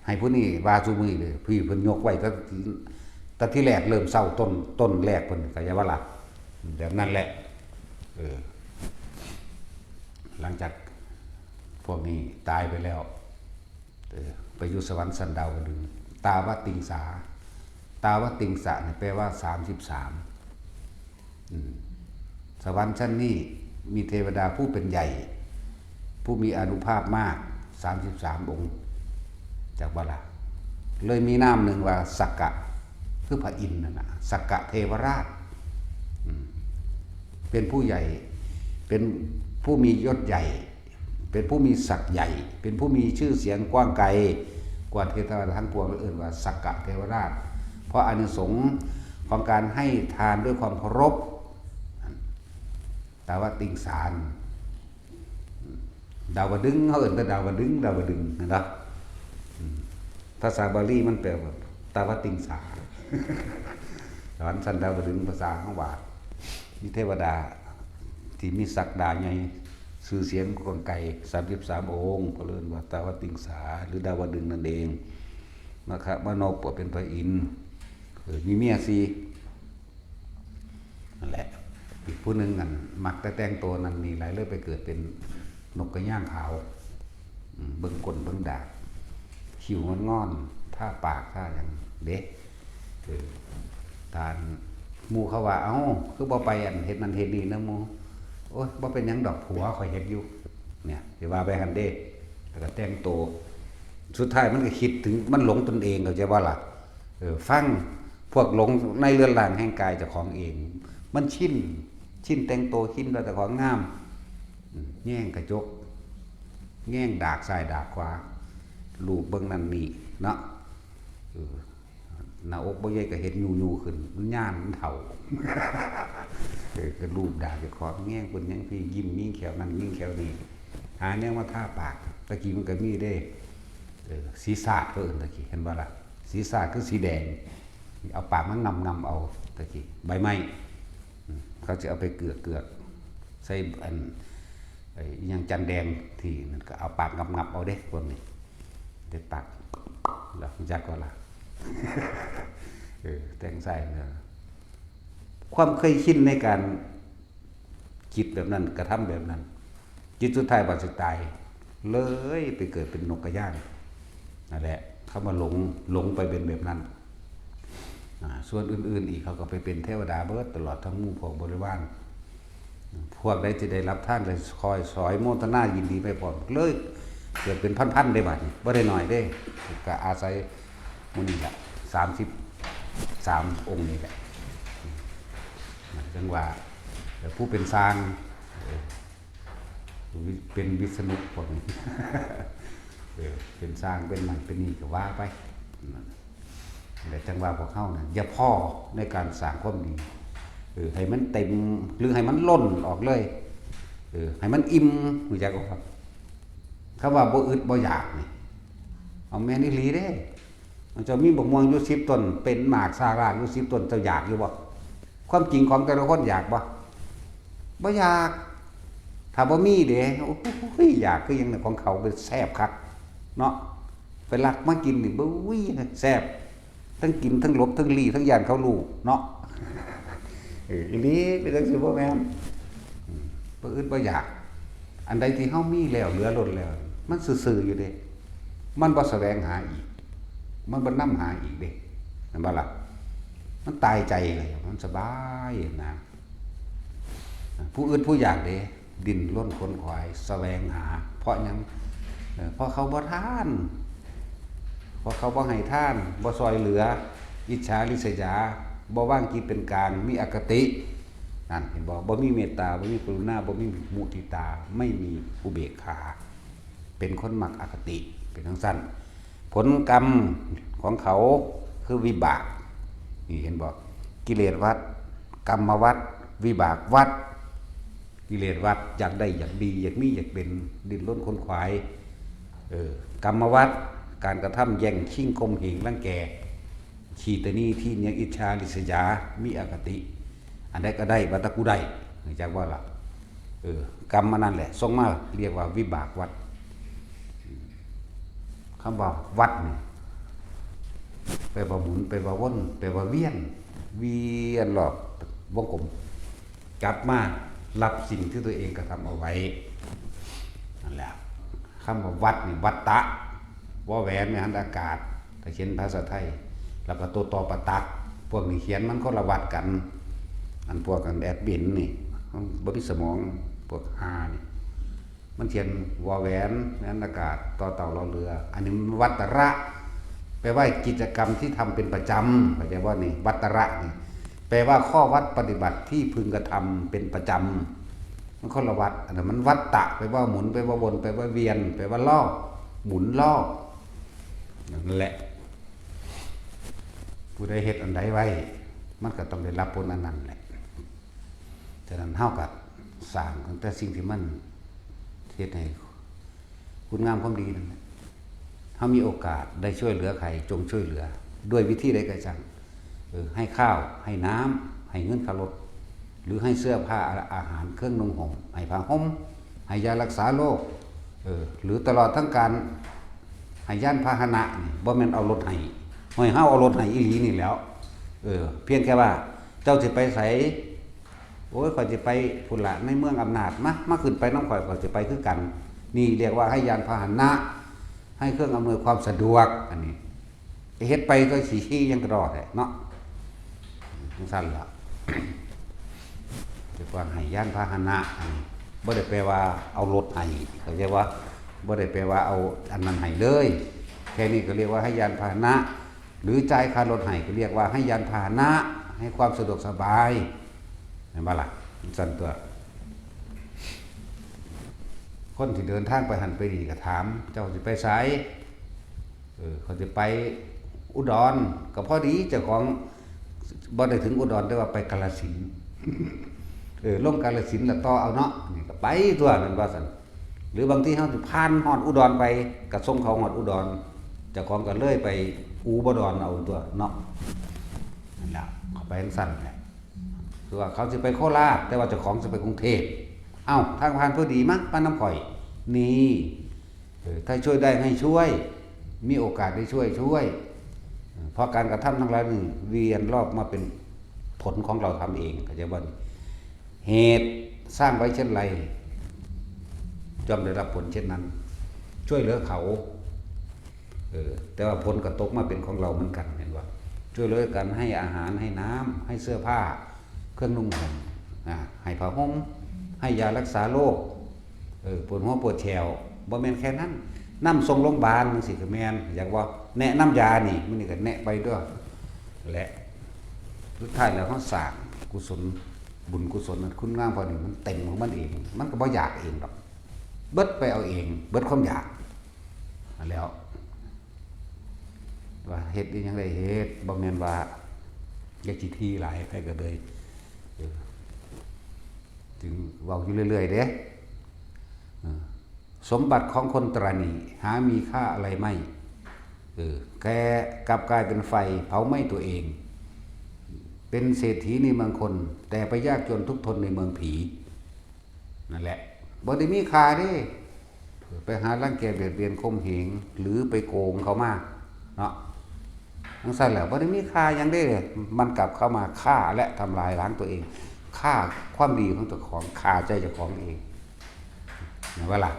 ให้ผู้นี้ว่าซุมื้อนี้เด้ พี่เพิ่นยกไว้ตั้ง ตั้งที่แรกเริ่มเซาต้น ต้นแรกเพิ่น เข้าใจบ่ล่ะ แบบนั้นแหละ เออ หลังจากพวกนี้ตายไปแล้ว เออ ไปอยู่สวรรค์ชั้นดาวดึงส์ ตาวติงสา ตาวติงสะเนี่ยแปลว่า สามสิบสาม อืม สวรรค์ชั้นนี้มีเทวดาผู้เป็นใหญ่ ผู้มีอานุภาพมาก สามสิบสาม องค์ จักบ่ล่ะ เลยมีนามหนึ่งว่าสักกะ คือพระอินทร์นั่นน่ะ สักกะเทวราช อืม เป็นผู้ใหญ่ เป็นผู้มียศใหญ่ เป็นผู้มีศักดิ์ใหญ่ เป็นผู้มีชื่อเสียงกว้างไกลกว่าเทวดาทั้งปวง เอิ้นว่าสักกะเทวราช เพราะอานิสงส์ของการให้ทานด้วยความเคารพ ตาวติงสา ดาวดึงส์ เขาเอิ้นแต่ดาวดึงส์ ดาวดึงส์ เห็นบ่ อืม ภาษาบาลีมันแปลว่าตาวติงสา สวรรค์ชั้นดาวดึงส์ ภาษาของว่า มีเทวดาที่มีศักดาใหญ่ ชื่อเสียงกว้างไกล สามสิบสาม องค์ เพิ่นเอิ้นว่าตาวติงสา หรือดาวดึงส์นั่นเอง มาคะมนกก็เป็นพระอินทร์ เออ มีเมียสี่ นั่นแหละ อีกผู้หนึ่งนั่นมักแต่แต่งตัวนั่นนี่หลาย เลยไปเกิดเป็นนกกระย่างขาว อืม เบิ่งก้นเบิ่งดาก คิ้วงอนๆ ทาปากทาหยังเด้ เออ ทานหมู่เขาว่า เอ้า คือบ่ไปอันเฮ็ดนั่นเฮ็ดนี่นำหมู่ โอ๊ย บ่เป็นหยังดอก ผัวข้อยเฮ็ดอยู่ เนี่ย สิว่าไปหั่นเด้ แล้วก็แต่งตัว สุดท้ายมันก็คิดถึง มันหลงตนเอง เข้าใจบ่ล่ะ เออ ฟัง พวกหลงในเรือนร่างแห่งกายเจ้าของเอง มันชิน ชินแต่งตัว ชินว่าเจ้าของงาม อืม แย่งกระจก แย่งดากซ้ายดากขวา ลูบเบิ่งนั่นนี่เนาะ เออ หน้าอกบ่ใหญ่ก็เฮ็ดยูยูขึ้น มันย่านมันเฒ่า เออ ก็ลูบดากเจ้าของ แย่งคนแย่งพี่ ยิ้มยิงแขวนั่นยิงแขวนี่ หาแนวมาทาปาก ตะกี้มันก็มีเด้ เออ สีสาดเขาเอิ้นตะกี้ เห็นบ่ล่ะ สีสาดคือสีแดง เอาปากมางำๆ เอาตะกี้ ใบไม้ อืม เขาจะเอาไปเกือกๆ ใส่อัน ไอ้อิหยังจันแดงที่นั่นก็เอาปากงับๆ เอาเด้ พวกนี้ ได้ปาก แล้วรู้จักก็ล่ะ เออ แต่งใส่เนอะ ความเคยชินในการคิดแบบนั้น กระทำแบบนั้น จิตสุดท้ายบัดสิตาย เลยไปเกิดเป็นนกกระย่าง นั่นแหละ คำว่าหลง หลงไปเป็นแบบนั้น อ่า ส่วนอื่นๆ อีก เขาก็ไปเป็นเทวดาเบิด ตลอดทั้งหมู่พวกบริวาร พวกใดที่ได้รับทาน ก็คอยสอยโมทนายินดีไปพร้อม เลยเกิดเป็นพันๆ ได้บัดนี้ บ่ได้น้อยเด้ ก็อาศัยหมู่นี้แหละ สามสิบสาม องค์นี่แหละ จังว่า แต่ผู้เป็นสร้าง เออ เป็นวิษณุพวกนี้ เออ เป็นสร้าง เป็นนั่น เป็นนี่ก็ว่าไป นั่นแหละ แต่จังว่าพวกเฮานั่น อย่าพ้อในการสร้างความดี เออ ให้มันเต็ม หรือให้มันล้นออกเลย เออ ให้มันอิ่ม รู้จักบ่ครับ คำว่าบ่อึดบ่อยากนี่ เอาแม่นอีหลีเด้ มันจะมีบักม่วงอยู่สิบต้น เป็นหมากซากรากอยู่สิบต้น เจ้าอยากอยู่บ่ ความจริงของแต่ละคนอยากบ่ บ่อยาก ถ้าบ่มีเด้ โอ้ย อยากคือหยังเนี่ย ของเขาเป็นแซ่บคักเนาะ ไปลักมากินนี่ บุ้ย แซ่บ ทั้งกินทั้งหลบทั้งหลีทั้งย่านเขารู้เนาะ เออ อีหลีเป็นจังซี่บ่แม่น อืม บ่อึดบ่อยาก อันใดที่เฮามีแล้วเหลือล้นแล้ว มันซื่อๆอยู่เด้ มันบ่แสวงหาอีก มันบ่นำหาอีกเด้ แม่นบ่ล่ะ มันตายใจเลย มันสบายนะ ผู้อึดผู้อยากเด้ ดิ้นรนขนขวายแสวงหา เพราะหยัง เอ่อ เพราะเขาบ่ทาน เพราะเขาบ่ให้ทาน บ่ซ่อยเหลือ อิจฉาริษยา บ่วางจิตเป็นกลาง มีอคติ นั่นเห็นบ่ บ่มีเมตตา บ่มีกรุณา บ่มีมุทิตา ไม่มีอุเบกขา เป็นคนมักอคติ เป็นจังซั่น ผลกรรมของเขาคือวิบาก นี่เห็นบ่ กิเลสวัฏ กรรมวัฏ วิบากวัฏ กิเลสวัฏ อยากได้ อยากดี อยากมี อยากเป็น ดิ้นรนขนขวาย เออ กรรมวัฏ การกระทำแย่งชิงข่มเหงรังแก ขี้ตะหนี่ ทิฏฐิ อิจฉาริษยา มีอคติ อันใดก็ได้ ว่าแต่กูได้ รู้จักบ่ล่ะ เออ กรรมอันนั้นแหละ ส่งมา เรียกว่าวิบากวัฏ คำว่าวัฏนี่ แปลว่าหมุน แปลว่าวน แปลว่าเวียน เวียนรอบวงกลม กลับมารับสิ่งที่ตัวเองกระทำเอาไว้ นั่นแหละ คำว่าวัฏนี่ วัตตะ วอแหวน ไม้หันอากาศ ถ้าเขียนภาษาไทย แล้วก็ตัวตอปะตัก พวกนี้เขียนมันคนละวัฏกัน อันพวกอันแอดมินนี่ มันบ่มีสมอง พวกฮานี่ มันเขียนวอแหวน ไม้หันอากาศ ตอเต่า รอเรือ อันนี้มันวัตระ แปลว่ากิจกรรมที่ทำเป็นประจำ เข้าใจบ่นี่ วัตระนี่ แปลว่าข้อวัดปฏิบัติที่พึงกระทำเป็นประจำ มันคนละวัฏ อันนั้นมันวัตตะ แปลว่าหมุน แปลว่าวน แปลว่าเวียน แปลว่ารอบ หมุนรอบ นั่นแหละ ผู้ใดเฮ็ดอันใดไว้ มันก็ต้องได้รับผลอันนั้นแหละ ฉะนั้นเฮาก็สร้างตั้งแต่สิ่งที่มันเฮ็ดให้คุณงามความดีนั่นแหละ เฮามีโอกาสได้ช่วยเหลือใคร จงช่วยเหลือ ด้วยวิธีใดก็ช่าง เออ ให้ข้าว ให้น้ำ ให้เงินค่ารถ หรือให้เสื้อผ้า อาหาร เครื่องนุ่งห่ม ให้ผ้าห่ม ให้ยารักษาโรค เออ หรือตลอดทั้งการให้ยานพาหนะนี่ บ่แม่นเอารถให้ ห้อยเฮาเอารถให้อีหลีนี่แหล้ว เออ เพียงแค่ว่าเจ้าสิไปไส โอ้ย ข้อยสิไปพุ้นละ ในเมืองอำนาจ มา มาขึ้นไปนำข้อย ข้อยสิไปคือกัน นี่เรียกว่าให้ยานพาหนะ ให้เครื่องอำนวยความสะดวก อันนี้ เฮ็ดไปก็สิขี่หยังกะดอแท้เนาะ จังซั่นล่ะ เรียกว่าให้ยานพาหนะ อันนี้บ่ได้แปลว่าเอารถให้ เข้าใจบ่ บ่ได้แปลว่าเอาอันนั้นให้เลย แค่นี้ก็เรียกว่าให้ยานพาหนะ หรือจ่ายค่ารถให้ก็เรียกว่าให้ยานพาหนะ ให้ความสะดวกสบาย แม่นบ่ล่ะ จังซั่นตั๊ว คนที่เดินทางไปหั่นไปนี่ก็ถาม เจ้าสิไปไส เออ ข้อยสิไปอุดร ก็พอดีเจ้าของบ่ได้ถึงอุดร แต่ว่าไปกาฬสินธุ์ เออ ลงกาฬสินธุ์แล้วต่อเอาเนาะ นี่ก็ไปตั๊ว แม่นบ่ซั่น หรือบางทีเฮาสิผ่านฮอดอุดรไป ก็ส่งเขาฮอดอุดร เจ้าของก็เลยไปอู่บ่ดอนเอาตั๊วเนาะ นั่นแหละ เขาไปจังซั่นแหละ คือว่าเขาสิไปโคราช แต่ว่าเจ้าของสิไปกรุงเทพฯ เอ้า ทางผ่านพอดี มา มานำข้อย นี่ เออ ถ้าช่วยได้ให้ช่วย มีโอกาสได้ช่วย ช่วย เออ เพราะการกระทำทั้งหลายนี่เวียนรอบมาเป็นผลของเราทำเอง เข้าใจบ่นี่ เหตุสร้างไว้เช่นไร ย่อมได้รับผลเช่นนั้น ช่วยเหลือเขา เออ แต่ว่าผลก็ตกมาเป็นของเราเหมือนกัน แม่นบ่ ช่วยเหลือกันให้อาหาร ให้น้ำ ให้เสื้อผ้า เครื่องนุ่งห่ม อ่า ให้ผ้าห่ม ให้ยารักษาโรค เออ ปวดหัวปวดแข้ว บ่แม่นแค่นั้น นำส่งโรงพยาบาลจังซี้ก็แม่น อยากว่าแนะนำยานี่ มื้อนี้ก็แนะไปด้วย และสุดท้ายแล้วเฮาสร้างกุศล บุญกุศลนั้น คุณงามความดีมันเต็มของมันเอง มันก็บ่อยากเองดอก เบิดไปเอาเอง เบิดความอยาก นั่นแหล้ว ว่าเฮ็ดอีหยังได้เฮ็ด บ่แม่นว่าอยากสิทีหลาย ไผก็เลย เออ จึงเว้าอยู่เรื่อยๆเด้ เออ สมบัติของคนตระหนี่หามีค่าอะไรไม่ เออ แกกลับกลายเป็นไฟเผาไหม้ตัวเอง เป็นเศรษฐีในเมืองคน แต่ไปยากจนทุกข์ทนในเมืองผี นั่นแหละ บ่ได้มีค่าเด้ ไปหารังแกเบียดเบียนข่มเหง หรือไปโกงเขามา เนาะ จั่งซั้นแหละ บ่ได้มีค่าหยังเด้ มันกลับเข้ามาฆ่าและทำลายล้างตัวเอง ฆ่าความดีของเจ้าของ ฆ่าใจเจ้าของเอง แม่นบ่ล่ะ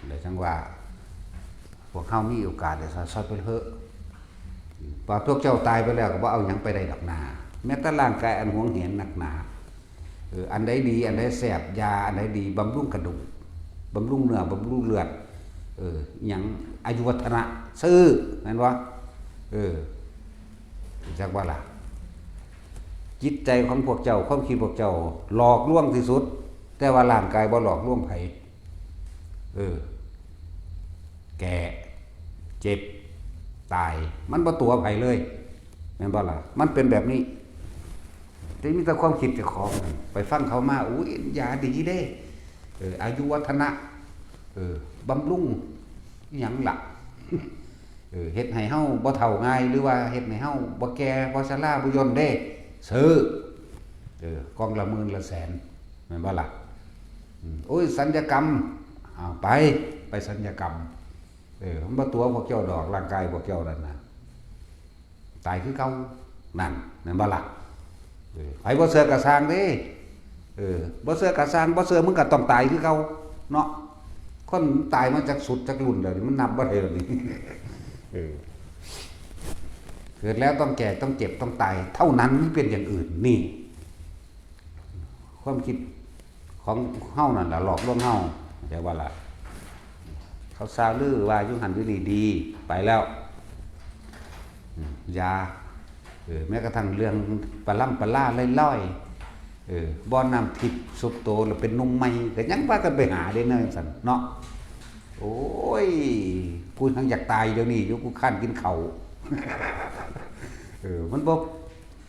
แล้วจั่งว่า พวกเฮามีโอกาสได้สอดส่องไปเถอะ ว่าพวกเจ้าตายไปแล้วก็บ่เอาหยังไปได้ดอกนา แม้แต่ร่างกายอันหวงแหนนักหนา เออ อันใดดี อันใดแซ่บ ยาอันใดดี บำรุงกระดูก บำรุงเนื้อ บำรุงเลือด เออ หยัง อายุวัฒนะ ซื้อ แม่นบ่ เออ จักว่าล่ะ จิตใจของพวกเจ้า ความคิดพวกเจ้า หลอกลวงที่สุด แต่ว่าร่างกายบ่หลอกลวงไผ เออ แก่ เจ็บ ตาย มันบ่ตั๋วไผเลย แม่นบ่ล่ะ มันเป็นแบบนี้ แต่มีแต่ความคิดเจ้าของ ไปฟังเขามา อุ้ย ยาดีเด้ เออ อายุวัฒนะ เออ บำรุง อิหยังล่ะ เออ เฮ็ดให้เฮาบ่เฒ่าง่าย หรือว่าเฮ็ดให้เฮาบ่แก่ บ่ชรา บ่ย่นเด้ ซื้อ เออ กล่องละหมื่นละแสน แม่นบ่ล่ะ อืม โอ้ย สัญญกรรม เอาไป ไปสัญญกรรม เออ มันบ่ตั๋วพวกเจ้าดอก ร่างกายพวกเจ้านั่นน่ะ ตายคือเก่า นั่น แม่นบ่ล่ะ เออ ไผบ่เชื่อก็ซ่างเด้ เออ บ่เชื่อก็ซ่าง บ่เชื่อมึงก็ต้องตายคือเก่า เนาะ คนตายมาจักสุดจักรุ่นแล้วนี่ มันนับบ่ได้แล้วนี่ เออ เกิดแล้วต้องแก่ ต้องเจ็บ ต้องตาย เท่านั้น ไม่เป็นอย่างอื่น นี่ ความคิดของเฮานั่นล่ะ หลอกลวงเฮา เข้าใจบ่ล่ะ เขาซาวลือว่าอยู่หั่นอยู่นี่ดี ไปแล้ว อืม อย่า เออ แม้กระทั่งเรื่องปลาล่ำปลาล่าลอยๆ เออ บ่อน้ำทิพย์สุบโตแล้วเป็นหนุ่มใหม่ ก็ยังพากันไปหาเด้เนาะ จั่งซั้นเนาะ โอ้ย กูยังอยากตายเดี๋ยวนี้อยู่ กูค้านกินข้าว เออ มันบ่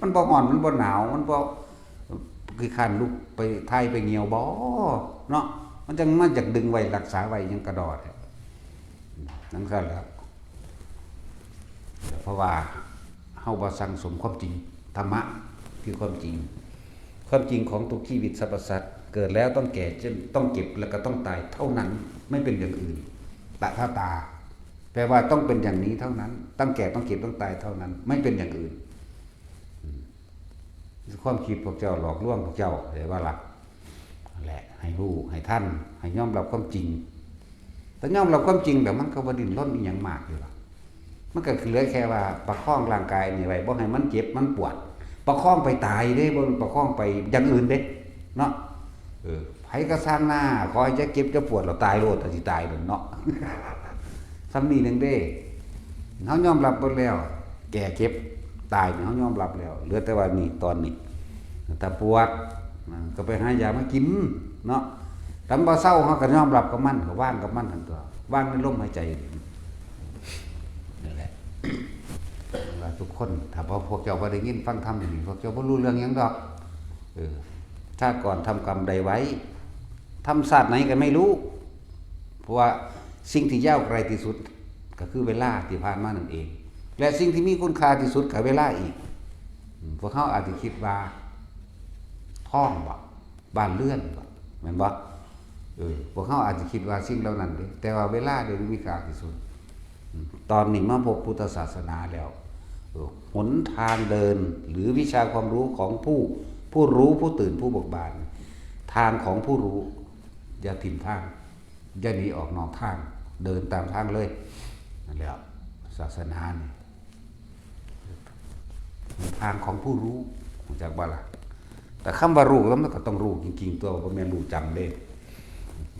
มันบ่ร้อน มันบ่หนาว มันบ่ ขี้ค้านลุกไปถ่ายไปเหี่ยวบ่ เนาะ มันจั่ง มันอยากดึงไว้ รักษาไว้ หยังกระดอแท้ จั่งซั้นแหละ เพราะว่าเฮาบ่สั่งสมความจริง ธรรมะคือความจริง ความจริงของทุกชีวิตสรรพสัตว์ เกิดแล้วต้องแก่ ต้องเจ็บ แล้วก็ต้องตายเท่านั้น ไม่เป็นอย่างอื่น ตถาตา แปลว่าต้องเป็นอย่างนี้เท่านั้น ต้องแก่ ต้องเจ็บ ต้องตายเท่านั้น ไม่เป็นอย่างอื่น อืม ความคิดพวกเจ้าหลอกลวงพวกเจ้า เข้าใจบ่ล่ะ นั่นแหละ ให้รู้ ให้ทัน ให้ยอมรับความจริง แต่ยอมรับความจริงแล้วมันก็บ่ดิ้นรนอิหยังมากอยู่ล่ะ มันก็เหลือแค่ว่าประคองร่างกายนี่ไว้ บ่ให้มันเจ็บมันปวด ประคองไปตายเด้ บ่แม่นประคองไปอย่างอื่นเด้ เนาะ เออ ไผก็ซ่างหน้า ขอให้จะเจ็บจะปวด แล้วตายโลด ถ้าสิตายนั่นเนาะ ส่ำนี้หนึ่งเด้ เฮายอมรับเบิดแล้ว แก่เจ็บตายนี่เฮายอมรับแล้ว เหลือแต่ว่านี่ตอนนี้ ถ้าปวด อ่า ก็ไปหายามากินเนาะ คันบ่เซา เฮาก็ยอมรับกับมัน ก็วางกับมันหั่นตั๊ว วางในลมหายใจ นั่นแหละ ว่าทุกคน ถ้าบ่ พวกเจ้าบ่ได้ยินฟังธรรมอยู่นี่ พวกเจ้าบ่รู้เรื่องหยังดอก เออ ชาติก่อนทำกรรมใดไว้ ทำชาติไหนก็ไม่รู้ เพราะว่าสิ่งที่ยาวไกลที่สุด ก็คือเวลาที่ผ่านมานั่นเอง และสิ่งที่มีคุณค่าที่สุดก็เวลาอีก อืม พวกเขาอาจจะคิดว่า ทองบ่ บ้านเรือนบ่ แม่นบ่ เออ พวกเขาอาจจะคิดว่าสิ่งเหล่านั้นเด้ แต่ว่าเวลาเด้มันมีค่าที่สุด อืม ตอนนี้มาพบพุทธศาสนาแล้ว เออ หนทางเดิน หรือวิชาความรู้ของผู้ ผู้รู้ ผู้ตื่น ผู้เบิกบาน ทางของผู้รู้ อย่าถิ่มทาง อย่าหนีออกนอกทาง เดินตามทางเลย นั่นแหละ ศาสนานี่ ทางของผู้รู้ รู้จักบ่ล่ะ แต่คำว่ารู้แล้วมันก็ต้องรู้จริงๆ ตั๊ว บ่แม่นรู้จ๋ำเด้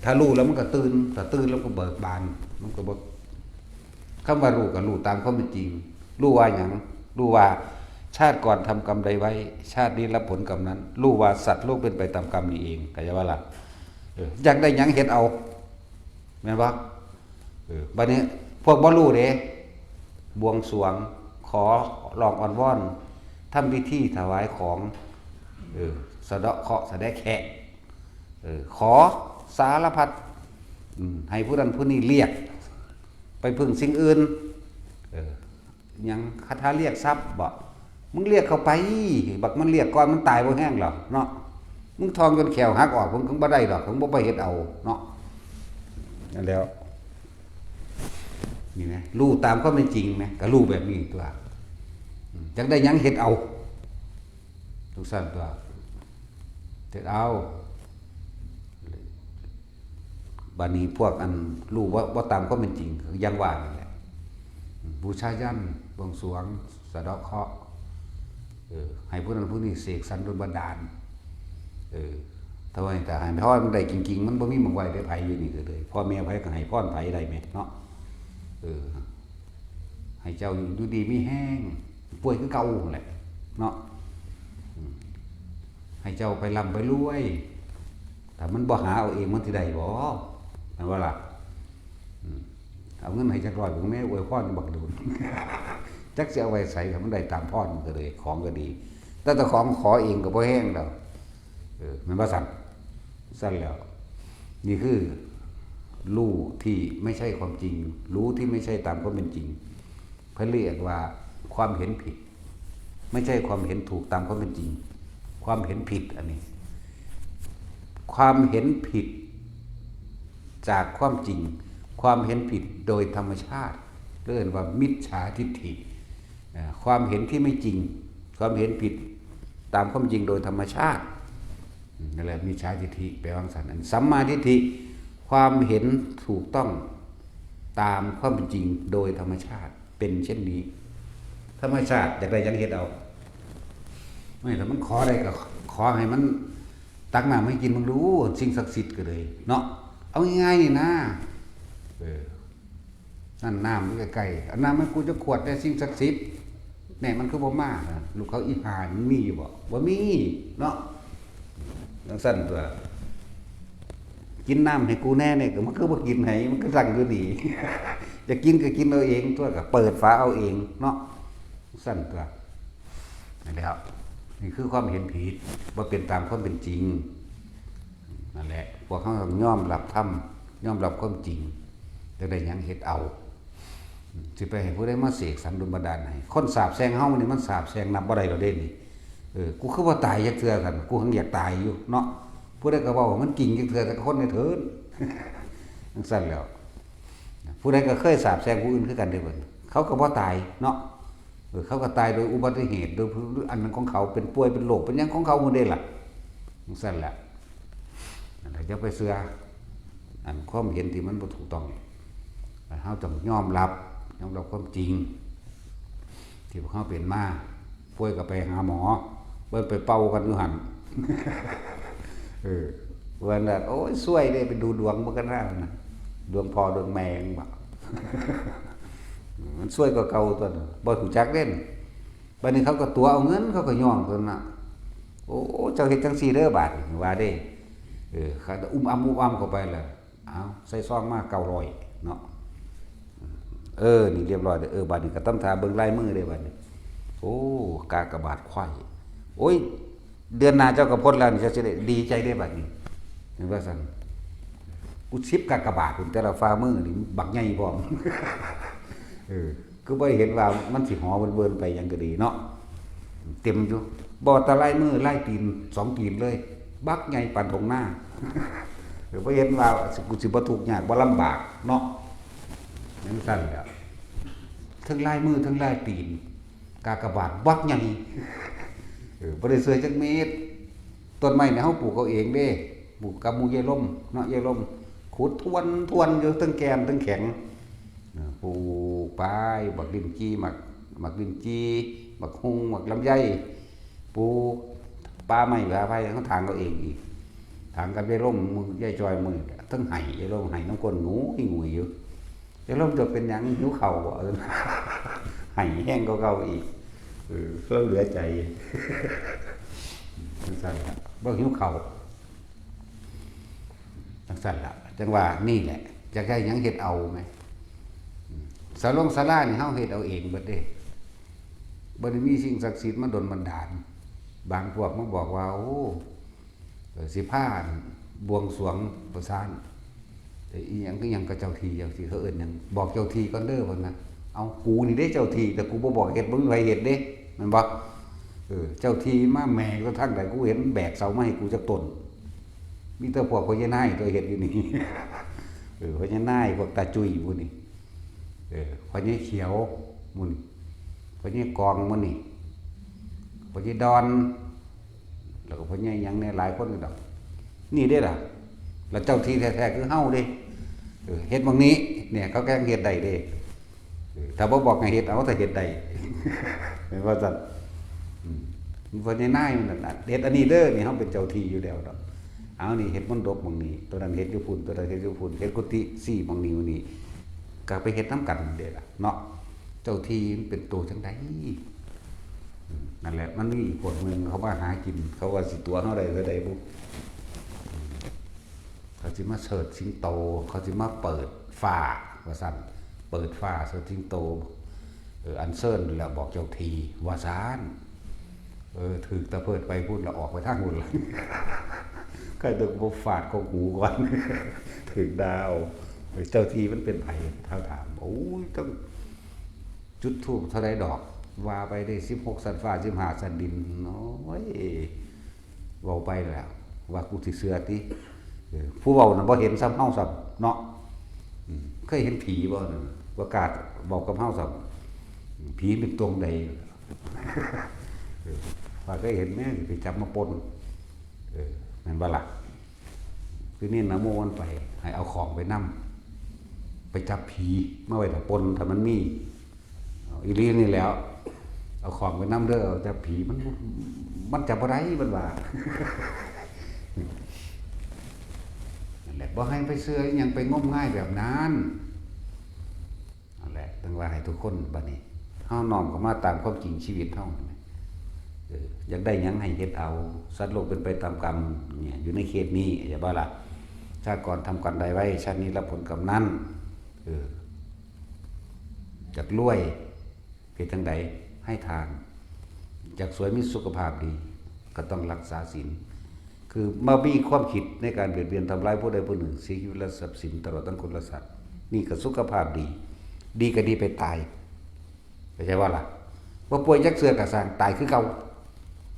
ถ้ารู้แล้วมันก็ตื่น ถ้าตื่นแล้วก็เบิกบาน มันก็บ่ คำว่ารู้ก็รู้ตามความเป็นจริง รู้ว่าหยัง รู้ว่าชาติก่อนทำกรรมใดไว้ ชาตินี้รับผลกรรมนั้น รู้ว่าสัตว์โลกเป็นไปตามกรรมนี่เอง เข้าใจบ่ล่ะ เออ อยากได้หยังเฮ็ดเอา แม่นบ่ เออ บัดนี้พวกบ่รู้เด้ บวงสรวง ขอร้องอ้อนวอน ทำพิธีถวายของ เออ สะเดาะเคราะห์สะแดะแคะ เออ ขอสารพัด อืม ให้ผู้นั้นผู้นี้เรียก ไปพึ่งสิ่งอื่น เออ หยังคาถาเรียกทรัพย์บ่ มึงเรียกเข้าไป บักมันเรียกก่อนมันตายบ่แฮงหรอกเนาะ มึงท่องจนแข้วหักออก มึงก็บ่ได้ดอก มึงบ่ไปเฮ็ดเอาเนาะ นั่นแหล้ว นี่นะ รู้ตามความเป็นจริงนะ ก็รู้แบบนี้ตัว อืม จักได้หยังเฮ็ดเอา จั่งซั้นตัว เฮ็ดเอา บัดนี้พวกอันรู้ว่า บ่ตามความเป็นจริง คืออย่างว่านั่นแหละ บูชายัญ บวงสรวง สะเดาะเคราะห์ เออ ให้ผู้นั้นผู้นี้เสกสรรดลบันดาล เออ ถ้าว่าแต่ให้พรมันได้จริงๆ มันบ่มีหม่องไว้ได้ไผอยู่นี่ก็เลย พ่อแม่ไผก็ให้พรไผได้แม่นเนาะ เออ ให้เจ้าอยู่ดีมีแฮง ป่วยคือเก่านั่นแหละ เนาะ อืม ให้เจ้าไปร่ำไปรวย ถ้ามันบ่หาเอาเองมันสิได้บ่ แม่นบ่ล่ะ อืม เอาเงินให้จักร้อย ผมแม่อวยพรบักโดน จักสิเอาไว้ใส ถ้ามันได้ตามพรมันก็เลย ของก็ดี แต่เจ้าของขอเองก็บ่แฮงดอก เออ แม่นบ่ซั่น ซั่นแล้ว นี่คือรู้ที่ไม่ใช่ความจริง รู้ที่ไม่ใช่ตามความเป็นจริง เพิ่นเรียกว่าความเห็นผิด ไม่ใช่ความเห็นถูกตามความเป็นจริง ความเห็นผิดอันนี้ ความเห็นผิดจากความจริง ความเห็นผิดโดยธรรมชาติ เรียกว่ามิจฉาทิฏฐิ เอ่อ ความเห็นที่ไม่จริง ความเห็นผิดตามความจริงโดยธรรมชาติ นั่นแหละมิจฉาทิฏฐิ แปลว่าซั่น อันสัมมาทิฏฐิ ความเห็นถูกต้องตามความเป็นจริงโดยธรรมชาติ เป็นเช่นนี้ ธรรมชาติอยากได้หยังเฮ็ดเอา ไม่ ถ้ามันขอได้ก็ขอให้มันตักน้ำให้กิน มึงดู สิ่งศักดิ์สิทธิ์ก็เลย เนาะ เอาง่ายๆนี่นะ เออ นั่นน้ำอยู่ใกล้ๆ เอาน้ำให้กูจักขวดแด่ สิ่งศักดิ์สิทธิ์ แน่ มันคือบ่มานะ ลูกเขาอีห่ามันมีอยู่บ่ บ่มี เนาะ จั่งซั่นตัว กินน้ำให้กูแน่เนี่ย ก็มันคือบ่กินให้ มันคือสั่งอยู่นี่ จะกินก็กินเอาเองตัว ก็เปิดฝาเอาเอง เนาะ จั่งซั่นตัว นั่นแหละ นี่คือความเห็นผิด บ่เป็นตามความเป็นจริง นั่นแหละ พวกเขาต้องยอมรับธรรม ยอมรับความจริง จั่งได้หยังเฮ็ดเอา สิไปให้ผู้ใดมาเสกสรรดลบันดาลให้ คนสาปแช่งเฮานี่มันสาปแช่งนับบ่ได้แล้วเด้นี่ เออ กูคือบ่ตายจักเทื่อซั่น กูหังอยากตายอยู่เนาะ ผู้ใดก็เว้าว่ามันจริงจักเทื่อ แต่คนในเถิน จั่งซั่นแหล้ว ผู้ใดก็เคยสาปแช่งผู้อื่นคือกันเด้เพิ่น เขาก็บ่ตายเนาะ เออ เขาก็ตายโดยอุบัติเหตุ โดยอันนั้นของเขา เป็นป่วย เป็นโรค เป็นหยังของเขาหมดเด้ล่ะ จั่งซั่นแหละ นั่นแหละ อย่าไปเชื่อ อันความเห็นที่มันบ่ถูกต้อง เฮาต้องยอมรับ ยอมรับความจริง ที่พวกเฮาเป็นมา ป่วยก็ไปหาหมอ เบิ่งไปเป่ากันอยู่หั่น เออ เพิ่นน่ะ โอ้ย ซวยเด้ ไปดูดวงเบิ่งกันนะ ดวงพ่อดวงแม่งบ่ มันซวยกว่าเก่าตัวนั้น บ่รู้จักเด้น บัดนี้เขาก็ตั๋วเอาเงิน เขาก็ย่องตัวนั้นน่ะ โอ้ เจ้าเฮ็ดจั่งซี่เด้อบาดนี้ ว่าเด้ เออ เขาอุ้มอ้ำอุ้มอ้ำเข้าไปแล้ว เอา ใส่ซองมาเก้าร้อยเนาะ เออ นี่เรียบร้อยเด้อ เออ บัดนี้ก็ตำท่าเบิ่งลายมือเด้บัดนี้ โอ้ กากบาทไขว้ โอ้ย เดือนหน้าเจ้าก็พ้นแล้วนี่ เจ้าสิได้ดีใจเด้บัดนี้ เห็นว่าซั่น กูสิบกากบาทพุ้น แต่ละฝ่ามือนี่บักใหญ่พร้อม เออ คือบ่เห็นว่ามันสิหอเบิ่นๆไปหยังก็ดีเนาะ เต็มอยู่ บ่แต่ลายมือลายตีนสองตีนเลย บักใหญ่ปานทุ่งนา เออ บ่เห็นว่ากูสิบ่ทุกข์ยากบ่ลำบากเนาะ จั่งซั่นแหละ ทั้งลายมือทั้งลายตีน กากบาทบักใหญ่ เออ บ่ได้เชื่อจักเม็ด ต้นไม้เนี่ยเฮาปลูกเอาเองเด้ ปลูกกับหมู่ยายลมเนาะ ยายลม ขุดทวนทวนอยู่ทั้งแก่นทั้งแข็ง เออ ปลูกไป บักลิ้นจี่ หมาก หมากลิ้นจี่ หมากฮุ่ง หมากลำไย ปลูก ป่าไม้ป่าไผ่ เฮาถางเอาเองอีก ถางกับยายลม มื้อยายจอยมื้อ ทั้งไห้ ยายลมไห้นำก้นงุยงุยอยู่ ยายลมจะเป็นหยัง หิวข้าวบ่ ไห้แฮงกว่าเก่าอีก เออ เราเหลือใจ จั่งซั่นล่ะ บ่หิวข้าว จั่งซั่นล่ะ จั่งว่านี่แหละ อยากได้หยังเฮ็ดเอาแหม อืม ศาลงศาลานี่เฮาเฮ็ดเอาเองเบิดเด้ บ่ได้มีสิ่งศักดิ์สิทธิ์มาดลบันดาล บางพวกมาบอกว่า โอ้ เอ่อ สิพาบวงสรวงประสาน เอ่อ อีหยัง อีหยังกับเจ้าที่ เจ้าที่เขาเอิ้นหยัง บอกเจ้าที่ก่อนเด้อ เพิ่นน่ะ เอา กูนี่เด้เจ้าที่ แต่กูบ่บอกเฮ็ด บ่มีไผเฮ็ดเด้ แม่นบ่ เออ เจ้าที่มาแหมกระทั่งใด กูเห็นแบกเสามาให้กูจักต้น มีแต่พวกพญานายตัวเฮ็ดอยู่นี่ เออ พญานาย พวกตาจุยพวกนี้ เออ พญาเขียวหมู่นี่ พญากองหมู่นี่ พญาดอน แล้วก็พญาหยังเนี่ย หลายคนอยู่ดอก นี่เด้ล่ะ แล้วเจ้าที่แท้ๆคือเฮาเด้ เออ เฮ็ดหม่องนี้ เนี่ย เขาก็ยังเฮ็ดได้เด้ เออ ถ้าบ่บอกให้เฮ็ด เอาแต่เฮ็ดได้ แม่นว่าซั่น อืม พญานายมันนั่นน่ะ เฮ็ดอันนี้เด้อ นี่เฮาเป็นเจ้าที่อยู่แล้วดอก เอานี่เฮ็ดมณฑปหม่องนี้ ตัวนั้นเฮ็ดอยู่พุ้น ตัวนั้นเฮ็ดอยู่พุ้น เฮ็ดกุฏิสี่หม่องนี้หม่องนี้ ก็ไปเฮ็ดนำกันเด้ล่ะเนาะ เจ้าที่มันเป็นตัวจั่งใด อืม นั่นแหละ มันมีอีกพวกหนึ่งเขามาหากิน เขาว่าสิตั๋วเฮาได้เท่าใดบุ เขาสิมาเชิดสิงโต เขาสิมาเปิดฟ้า ว่าซั่น เปิดฟ้าเชิดสิงโต เออ อัญเชิญแล้วบอกเจ้าที่ ว่าซั่น เออ ถืกตะเพิดไปพุ้น แล้วออกไปทางพุ้นละ ใครตกบ่ฟาดเข้าหูก่อน ถืกดาว เจ้าที่มันเป็นไผ ถ้าถาม โอ้ย ต้องจุดธูปเท่าใดดอก ว่าไปได้สิบหกชั้นฟ้า สิบห้าชั้นดิน โอ้ย เว้าไปแล้ว ว่ากูสิเชื่อติ เออ ผู้เว้าน่ะบ่เห็นซ้ำเฮาซ้ำเนาะ อืม เคยเห็นผีบ่นั่นน่ะ บ่กล้าเว้ากับเฮาซ้ำ อืม ผีเป็นตวงใด เออ ว่าเคยเห็นแม่ไปจับมาปน เออ แม่นบ่ล่ะ คือนี่นะโมมันไป ให้เอาของไปนำ ไปจับผีมาไว้ถ้าปน ถ้ามันมี เอาอีหลีนี่แหล้ว เอาของไปนำเด้อ เอาจับผีมัน มันจับบ่ได้ มันว่า นั่นแหละ บ่ให้ไปเชื่ออิหยัง ไปงมงายแบบนั้น นั่นแหละ ต้องว่าให้ทุกคนบัดนี้ เฮาน้อมเข้ามาตามความจริงชีวิตเฮา เออ อยากได้หยังให้เฮ็ดเอา สัตว์โลกเป็นไปตามกรรม เนี่ย อยู่ในเขตนี้ อย่าบ่ล่ะ ชาติก่อนทำกรรมใดไว้ ชาตินี้รับผลกรรมนั้น เออ อยากรวย เฮ็ดจั่งใด ให้ทาน อยากสวยมีสุขภาพดี ก็ต้องรักษาศีล คือบ่มีความคิดในการเบียดเบียนทำร้ายผู้ใดผู้หนึ่ง เสียชีวิตและทรัพย์สิน ตลอดทั้งคนและสัตว์ นี่ก็สุขภาพดี ดีก็ดีไปตาย เข้าใจบ่ล่ะ บ่ป่วยจักเทื่อก็ซ่าง ตายคือเก่า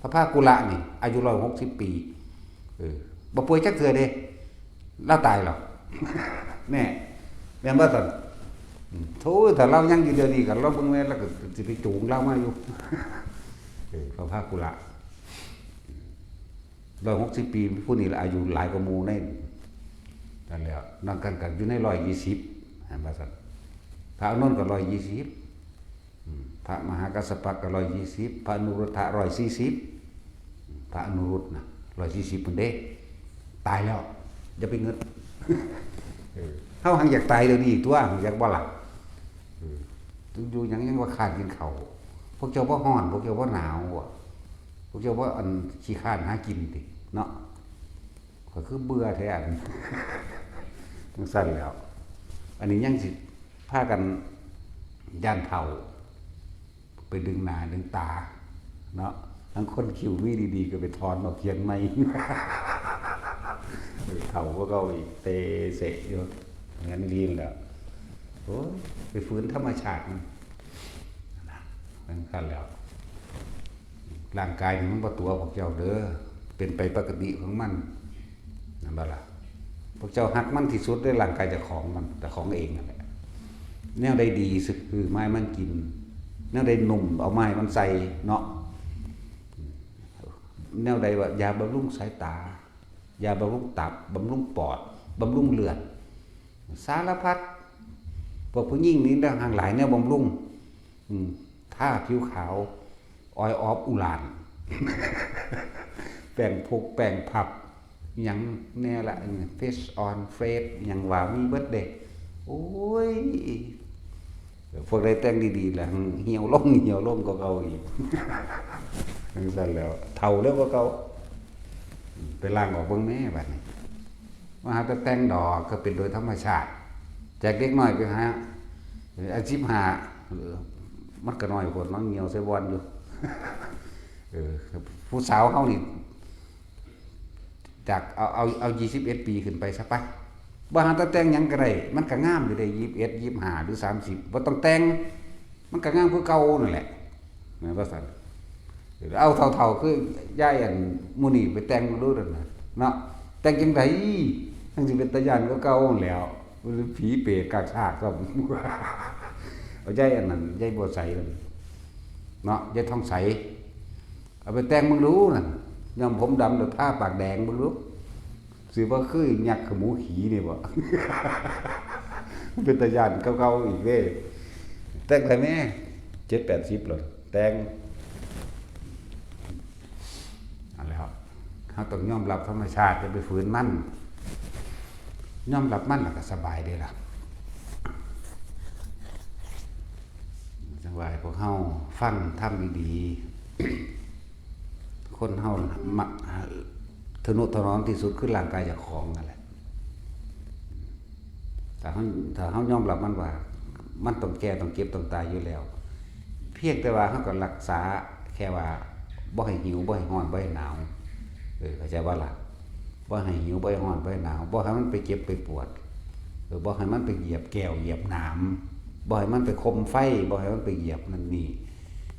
พระพากุละนี่ อายุร้อยหกสิบปี เออ บ่ป่วยจักเทื่อเด้ ลาวตายหรอ แน่ แม่นบ่ซั่น อืม โธ่ ถ้าลาวยังอยู่เดี๋ยวนี้ก็ลองเบิ่งแม่น ลาวก็สิไปจูงลาวมาอยู่ เออ พระพากุละ ร้อยหกสิบปี ผู้นี้ละอายุหลายกว่าหมู่ใน นั่นแหละ นอกกันก็อยู่ในร้อยยี่สิบ หันว่าซั่น พระอานนท์ก็ร้อยยี่สิบ อืม พระมหากัสสปะก็ร้อยยี่สิบ พระอนุรุทธะร้อยสี่สิบ พระอนุรุทธะนะ ร้อยสี่สิบพุ้นเด้ ตายแล้ว อย่าไปงึด เออ เฮาหังอยากตายเดี๋ยวนี้ตั๊ว หังอยากบ่ล่ะ เออ อยู่หยังยังว่าคร้านกินข้าว พวกเจ้าบ่ฮ้อน พวกเจ้าบ่หนาวบ่ พวกเจ้าบ่อันขี้คร้านหากินติ เนาะ ข้อยคือเบื่อแท้อัน จั่งซั่นแหล้ว อันนี้ยังสิพากันย้านเฒ่า ไปดึงหน้าดึงตา เนาะ ทั้งคนคิ้วมีดีๆ ก็ไปถอนออกเขียนใหม่ เฒ่ากว่าเก่าอีก เตเสะอยู่ อย่างนั้นดีแล้ว โอ้ย ไปฝืนธรรมชาติมัน นั่นคันแล้ว ร่างกายนี่มันบ่ตั๋วพวกเจ้าเด้อ เป็นไปปกติของมัน นั่นบ่ล่ะ พวกเจ้าฮักมันที่สุดเด้อ ร่างกายเจ้าของมัน เจ้าของเองนั่นแหละ แนวใดดีซื้อมาให้มันกิน แนวใดนุ่มเอามาให้มันใส่เนาะ แนวใดว่ายาบำรุงสายตา ยาบำรุงตับ บำรุงปอด บำรุงเลือด สารพัด พวกผู้หญิงนี่ต่างหากหลายแนวบำรุง อืม ทาผิวขาว ออยล์ออฟอุราน แป้งพกแป้งพับ หยังแน่ละ เฟสออนเฟส หยังว่ามีเบิดเด้ โอ้ย พวกใดแต่งดีๆ ล่ะ เหี่ยวลง เหี่ยวลงกว่าเก่าอีก จั่งซั่นแหล้ว เฒ่าเร็วกว่าเก่า ไปล้างออกเบิ่งแหน่บัดนี้ มาหาแต่แต่งดอก ก็เป็นโดยธรรมชาติ จากเด็กน้อยไปหา อายุสิบห้า เออ มันก็น้อยโพด มันเหี่ยวใส่บ่อนอยู่ เออ ผู้สาวเฮานี่ จากเอา เอา เอา ยี่สิบเอ็ดปีขึ้นไปซะไป บ่หาแต่แต่งหยังก็ได้ มันก็งามอยู่เด้ ยี่สิบเอ็ด ยี่สิบห้า หรือ สามสิบ บ่ต้องแต่ง มันก็งามคือเก่านั่นแหละ แม่นบ่ซั่น เอาเฒ่าๆ คือยายอันหมู่นี้ไปแต่งดูนั่นน่ะเนาะ แต่งจังได๋ จั่งสิเป็นตาย้านกว่าเก่าแหล้ว ผีเปรตกากซากซ้ำ เอายายอันนั้น ยายบัวใสนั่นเนาะ ยายทองใส เอาไปแต่งเบิ่งดูนั่น ย้อมผมดำแล้วทาปากแดงเบิ่งดู สิบ่คือยักษ์ขมูขี่นี่บ่ เป็นตาย้านเก่าๆ อีกเด้ แต่งได๋แม่ เจ็ดแปดสิบแล้ว แต่ง นั่นแหละครับ เราต้องยอมรับธรรมชาติ อย่าไปฝืนมัน ยอมรับมันแล้วก็สบายเด้ล่ะ จั่งว่าให้พวกเราฟังธรรมดีๆ คนเรามักทะนุถนอมที่สุดคือร่างกายเจ้าของนั่นแหละ ถ้าเรา ถ้าเรายอมรับมันว่า มันต้องแก่ ต้องเจ็บ ต้องตายอยู่แล้ว เพียงแต่ว่าเราก็รักษาแค่ว่าบ่ให้หิว บ่ให้ร้อน บ่ให้หนาว เออ เข้าใจบ่ล่ะ บ่ให้หิว บ่ให้ร้อน บ่ให้หนาว บ่ให้มันไปเจ็บไปปวด เออ บ่ให้มันไปเหยียบแก้ว เหยียบหนาม บ่ให้มันไปคมไฟ บ่ให้มันไปเหยียบนั่นนี่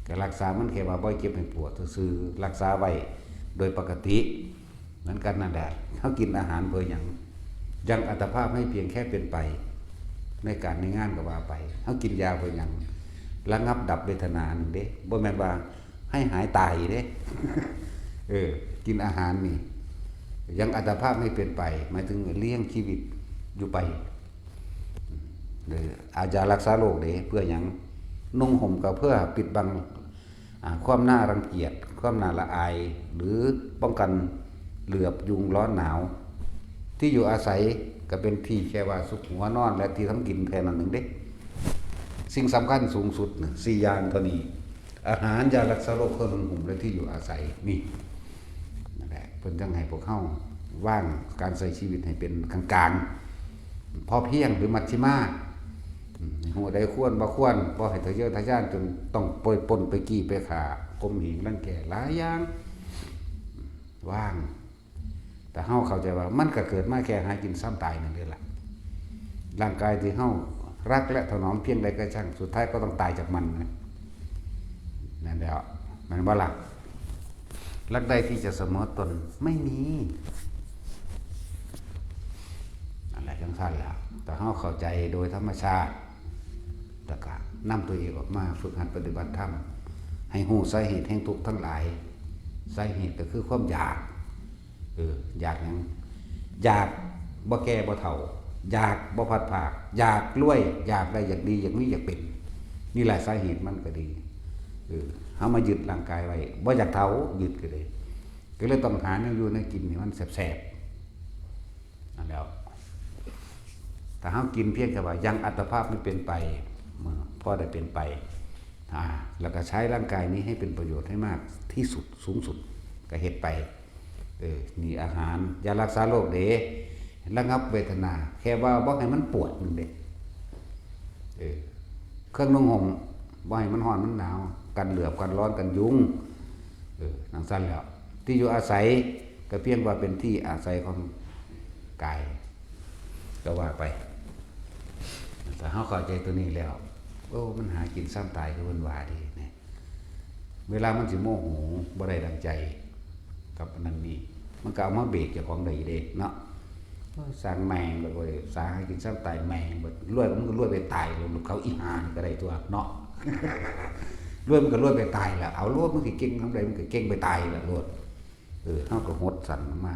ก็รักษามันแค่ว่าบ่ให้เจ็บให้ปวดซื่อๆ รักษาไว้โดยปกติ เหมือนกันนั่นแหละ เรากินอาหารเพื่อหยัง ยังอัตภาพให้เพียงแค่เป็นไป ในการในงานก็ว่าไป เรากินยาเพื่อหยัง ระงับดับเวทนานั่นเด้ บ่แม่นว่าให้หายตายเด้ เออ กินอาหารนี่ ยังอัตภาพให้เป็นไป หมายถึงเลี้ยงชีวิตอยู่ไป หรืออาจจะรักษาโรคเด้ เพื่อหยัง นุ่งห่มก็เพื่อปิดบัง อ่า ความน่ารังเกียจ ความน่าละอาย หรือป้องกันเหลือบยุงร้อนหนาว ที่อยู่อาศัยก็เป็นที่แค่ว่าซุกหัวนอนและที่ทำกินแค่นั้นหนึ่งเด้ สิ่งสำคัญสูงสุดน่ะ สี่อย่างเท่านี้ อาหาร ยารักษาโรค เครื่องนุ่งห่ม และที่อยู่อาศัย นี่ นั่นแหละ เพิ่นจั่งให้พวกเราวางการใช้ชีวิตให้เป็นกลางๆ พอเพียงหรือมัชฌิมา อืม ฮู้ได้ควรบ่ควร บ่ให้ทะเยอทะยานจนต้องไปปล้นไปจี้ไปฆ่า ข่มเหงรังแกหลายอย่าง วาง แต่เฮาเข้าใจว่ามันก็เกิดมาแค่หากินซ้ำตายนั่นเด้ล่ะ ร่างกายที่เฮารักและถนอมเพียงใดก็ช่าง สุดท้ายก็ต้องตายจากมันนะ นั่นแหละ แม่นบ่ล่ะ รักใดที่จะเสมอตน ไม่มี นั่นแหละ จั่งซั้นล่ะ แต่เฮาเข้าใจโดยธรรมชาติ แล้วก็นำตัวเองออกมาฝึกหัดปฏิบัติธรรม ให้ฮู้สาเหตุแห่งทุกข์ทั้งหลาย สาเหตุก็คือความอยาก เออ อยากหยัง อยากบ่แก่บ่เฒ่า อยากบ่พลัดพราก อยากรวย อยากได้ อยากดี อยากมี อยากเป็น นี่แหละสาเหตุมันก็ดี เออ เฮามายึดร่างกายไว้ บ่อยากเฒ่า ยึดก็เลย ก็เลยต้องหาแนวอยู่แนวกินให้มันแซ่บๆ นั่นแหล้ว ถ้าเฮากินเพียงแค่ว่ายังอัตภาพไม่เป็นไป เมื่อพอได้เป็นไป อ่า แล้วก็ใช้ร่างกายนี้ให้เป็นประโยชน์ให้มากที่สุด สูงสุด ก็เฮ็ดไป เออ นี่อาหาร ยารักษาโรคเด้ ระงับเวทนา แค่ว่าบ่ให้มันปวดนั่นเด้ เออ เครื่องนุ่งห่ม บ่ให้มันร้อนมันหนาว กันเหลือบ กันร้อน กันยุง เออ จั่งซั้นแหล้ว ที่อยู่อาศัย ก็เพียงว่าเป็นที่อาศัยของกาย ก็ว่าไป ถ้าเฮาเข้าใจตัวนี้แล้ว โอ้ มันหากินซ้ำตายคือเพิ่นว่าเด้ เนี่ย เวลามันสิโมโห บ่ได้ดังใจ กับอันนั้นนี่ มันก็เอามาเบรกเจ้าของได้อยู่เด้ เนาะ โอ้ย สร้างแม่งเลยเว้ย สาหากินซ้ำตายแม่งเบิด รวยมันก็รวยไปตายโลด เขาอีห่านี่ก็ได้ตั๊วเนาะ รวยมันก็รวยไปตายล่ะ เอาโลด มึงสิเก่งทำใด มึงก็เก่งไปตายล่ะโลด เออ เฮาก็หดสั่นมา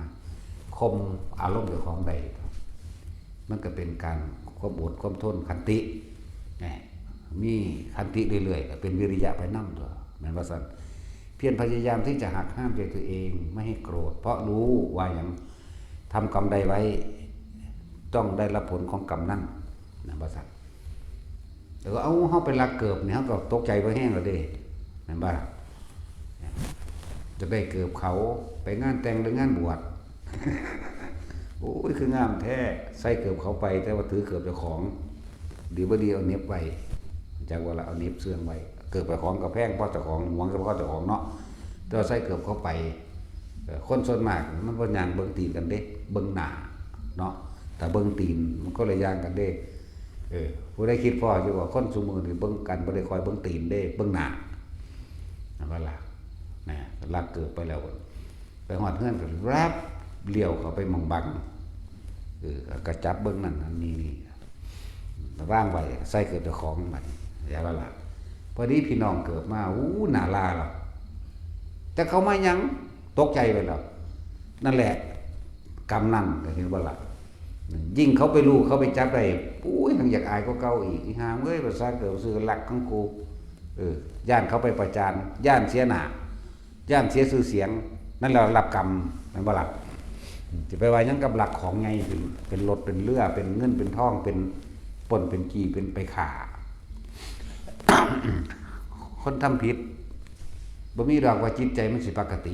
ข่มอารมณ์เจ้าของได้ มันก็เป็นการความอดความทน ขันติ แหม มีขันติเรื่อยๆ ก็เป็นวิริยะไปนำตั๊ว แม่นบ่ซั่น เพียรพยายามที่จะหักห้ามใจตัวเองไม่ให้โกรธ เพราะรู้ว่าหยัง ทำกรรมใดไว้ ต้องได้รับผลของกรรมนั้น นะ ว่าซั่น แล้วก็ เอ้า เฮาไปลักเกิบนี่ เฮาก็ตกใจบ่แฮงแล้วเด้ แม่นบ่ล่ะ จะได้เกิบเขา ไปงานแต่งหรืองานบวช โอ้ย คืองามแท้ ใส่เกิบเขาไป แต่ว่าถือเกิบเจ้าของ ดีบ่ดีเอาเหน็บไว้ จักว่าล่ะ เอาเหน็บเสื่องไว้ เกิบเจ้าของก็แพง เพราะเจ้าของหวง เฉพาะเจ้าของเนาะ แต่ว่าใส่เกิบเขาไป เอ่อ คนส่วนมากมันบ่ย่างเบิ่งตีนกันเด้ เบิ่งหน้าเนาะ ถ้าเบิ่งตีนมันคนละอย่างกันเด้ เออ ผู้ใดคิดพ้ออยู่ว่าคนซุมื้อนี้เบิ่งกันบ่ได้คอยเบิ่งตีนเด้ เบิ่งหน้า นั่นว่าล่ะ นะ ลักเกิบไปแล้ว ไปฮอดเฮือนก็แวบเลี้ยวเข้าไปหม่องบัง เออ ก็จับเบิ่งนั่นนั่นนี่นี่ วางไว้ ใส่เกิบเจ้าของบัดนี้ อย่าละล่ะ พอดีพี่น้องเกิบมา อู้ หน้าลาล่ะ แต่เขามาหยัง ตกใจไปแล้ว นั่นแหละ กรรมนั่น ก็เห็นบ่ล่ะ ยิ่งเขาไปรู้ เขาไปจับได้ ปุ้ย ยังอยากอายกว่าเก่าอีก อีห่าเอ้ย ภาษาเกิบซื่อลักของกู เออ ย่านเขาไปประจาน ย่านเสียหน้า ย่านเสียชื่อเสียง นั่นแหละรับกรรม แม่นบ่ล่ะ จะไปว่าหยังกับลักของไง เป็น เป็นรถ เป็นเรือ เป็นเงิน เป็นทอง เป็นปล้น เป็นจี้ เป็นไปฆ่า คนทำผิด บ่มีดอกว่าจิตใจมันสิปกติ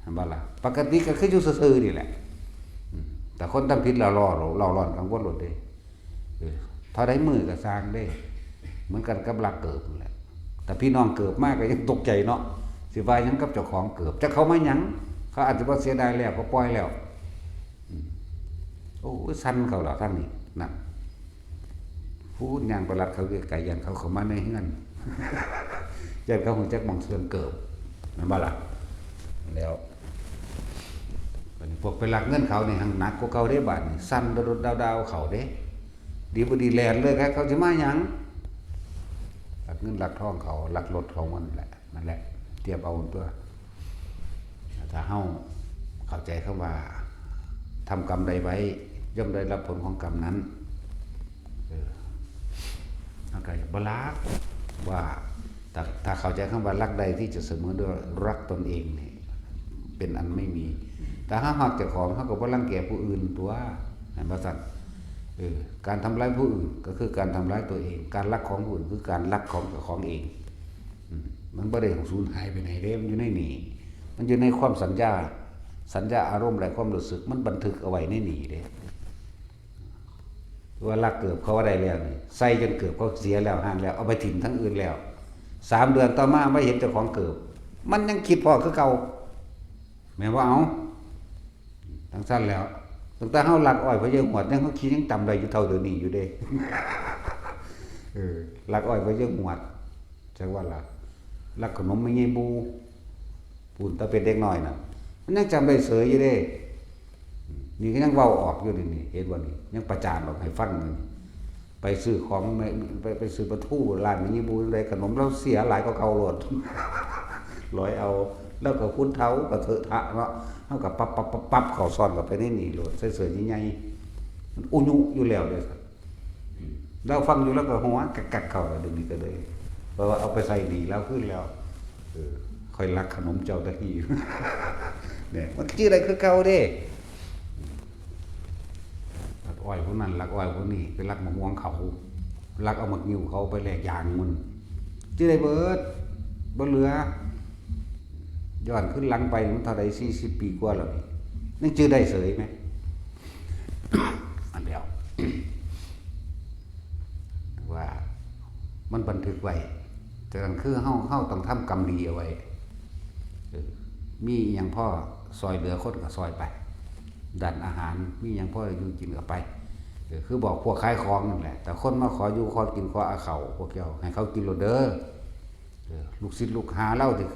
แม่นบ่ล่ะ ปกติก็คืออยู่ซื่อๆนี่แหละ อืม แต่คนทำผิดแล้วเล่า เล่าร้อนกังวลโลดเด้ เออ เท่าใดมื้อก็ซ่างเด้ เหมือนกันกับลักเกิบนั่นแหละ แต่พี่น้องเกิบมาก็ยังตกใจเนาะ สิว่าหยังกับเจ้าของเกิบ จักเขามาหยัง เขาอาจจะบ่เสียดายแล้ว เขาปล่อยแล้ว อืม โอ้ย สั่นเขาล่ะทางนี้ นั่น พูดย่างไปลัดเขาไกลๆ ย่านเขาเข้ามาในเฮือน ย่านเขาฮู้จักหม่องซ่อนเกิบ แม่นบ่ล่ะ แล้ว บัดนี้พวกไปลักเงินเขานี่แฮ่งหนักกว่าเก่าเด้ บาดนี้ สั่นโดดๆดาวๆเขาเด้ ดีบ่ดีแล่นเลยครับ เขาสิมาหยัง ลักเงินลักทองเขา ลักรถเขาหมดนั่นแหละ นั่นแหละ เตรียมเอาตัว ถ้าเฮาเข้าใจคำว่า ทำกรรมใดไว้ ย่อมได้รับผลของกรรมนั้น เออ เฮาก็บ่ลัก ว่า ถ้า ถ้าเข้าใจคำว่ารักใดที่จะเสมอด้วยรักตนเองนี่ เป็นอันไม่มี แต่เฮาฮักเจ้าของ เฮาก็บ่รังแกผู้อื่นตั๊ว แม่นบ่ซั่น เออ การทำร้ายผู้อื่นก็คือการทำร้ายตัวเอง การลักของผู้อื่นคือการลักของเจ้าของเอง อืม มันบ่ได้สูญหายไปไหนเด้ มันอยู่ในนี่ มันอยู่ในความสัญญา สัญญาอารมณ์และความรู้สึก มันบันทึกเอาไว้ในนี่เด้ ว่าลักเกิบเขาได้แล้วนี่ ใส่จนเกิบเขาเสียแล้ว ห่างแล้ว เอาไปถิ่มทางอื่นแล้ว สามเดือนต่อมามาเห็นเจ้าของเกิบ มันยังคิดพ้อคือเก่า แม่นบ่ เอา จั่งซั่นแล้ว ตั้งแต่เฮาลักอ้อยพ่อใหญ่หวด ยังเฮาคิดยังจำได้อยู่เท่าเดี๋ยวนี้อยู่เด้ เออ ลักอ้อยพ่อใหญ่หวด จักว่าล่ะ ลักขนมแม่ใหญ่บู พู้น แต่เป็นเด็กน้อยน่ะ มันยังจำได้เสยอยู่เด้ นี่ก็ยังเว้าออกอยู่นี่ นี่ เห็นบ่นี่ ยังประจานออกให้ฟังอยู่นี่ ไปซื้อของ ไป ไปซื้อปลาทูร้านแม่ใหญ่บู ได้ขนม ลาวเสียหลายกว่าเก่าโลด ลอยเอา แล้วก็คุณเฒ่าก็เถอะทะเนาะ เฮาก็ปั๊บๆๆๆ เข้าซ่อนเข้าไปในนี่โลด ใส่เสื้อใหญ่ๆ มันอุยุอยู่แล้วเด้ ลาวฟังอยู่ลาวก็หัวกักๆเข้าแล้ว เดี๋ยวนี้ก็เลย เพราะว่าเอาไปใส่หนี้ลาวคืนแล้ว เออ ข้อยลักขนมเจ้าตะกี้ เนี่ย มันจื้อได้คือเก่าเด้ ลักอ้อยพวกนั้น ลักอ้อยพวกนี้ ไปลักมะม่วงเขา ลักเอาหมากงิ้วเขาไปแลกยางมัน จื้อได้เบิด บ่เหลือ ย้อนคืนหลังไปมันเท่าใด สี่สิบปีกว่าแล้วนี่ ยังจื้อได้เสยไหม อันเดียว ว่ามันบันทึกไว้ ฉะนั้นคือเฮา เฮาต้องทำกรรมดีเอาไว้ เออ มีหยังพอซอยเหลือคนก็ซอยไป ด้านอาหาร มีหยังพออยู่กินก็ไป เออ คือบอกพวกขายของนั่นแหละ แต่คนมาขออยู่ขอกินขอเอาเข้า พวกเจ้าให้เขากินโลดเด้อ เออ ลูกศิษย์ลูกหาลาวที่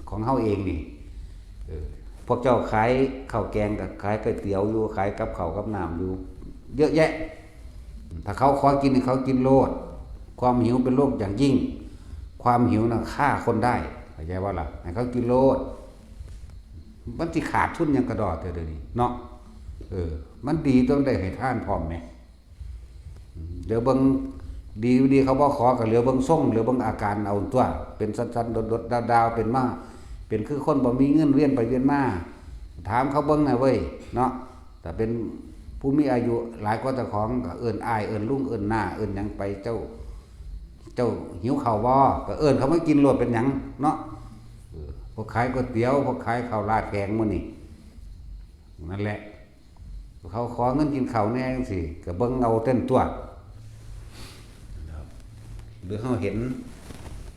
ของเฮาเองนี่ เออ พวกเจ้าขายข้าวแกงก็ขายก๋วยเตี๋ยวอยู่ ขายกับข้าวกับน้ำอยู่ เยอะแยะ ถ้าเขาขอกินนี่เขากินโลด ความหิวเป็นโรคอย่างยิ่ง ความหิวน่ะฆ่าคนได้ เข้าใจบ่ล่ะ ให้เขากินโลด มันสิขาดทุนหยังกะด้อเทื่อเดี๋ยวนี้เนาะ เออ มันดีต้องได้ให้ทานพร้อมแหม เหลือเบิ่งดีบ่ดีเขาบ่ขอก็เหลือเบิ่งทรง เหลือเบิ่งอาการเอาตั๊ว เป็นสั่นๆ โดดๆ ดาวๆ เป็นมา เป็นคือคนบ่มีเงินเวียนไปเวียนมา ถามเขาเบิ่งน่ะเว้ย เนาะ แต่เป็นผู้มีอายุหลายกว่าเจ้าของก็เอิ้นอ้าย เอิ้นลุง เอิ้นน้า เอิ้นหยังไป เจ้า เจ้าหิวข้าวบ่ ก็เอิ้นเขามากินโลด เป็นหยังเนาะ เออ พวกขายก๋วยเตี๋ยว พวกขายข้าวราดแกงหมู่นี่ นั่นแหละ เขาขอเงินกินข้าวแหน่จั่งซี้ ก็เบิ่งเอาเต้นตั๊ว หรือเฮาเห็น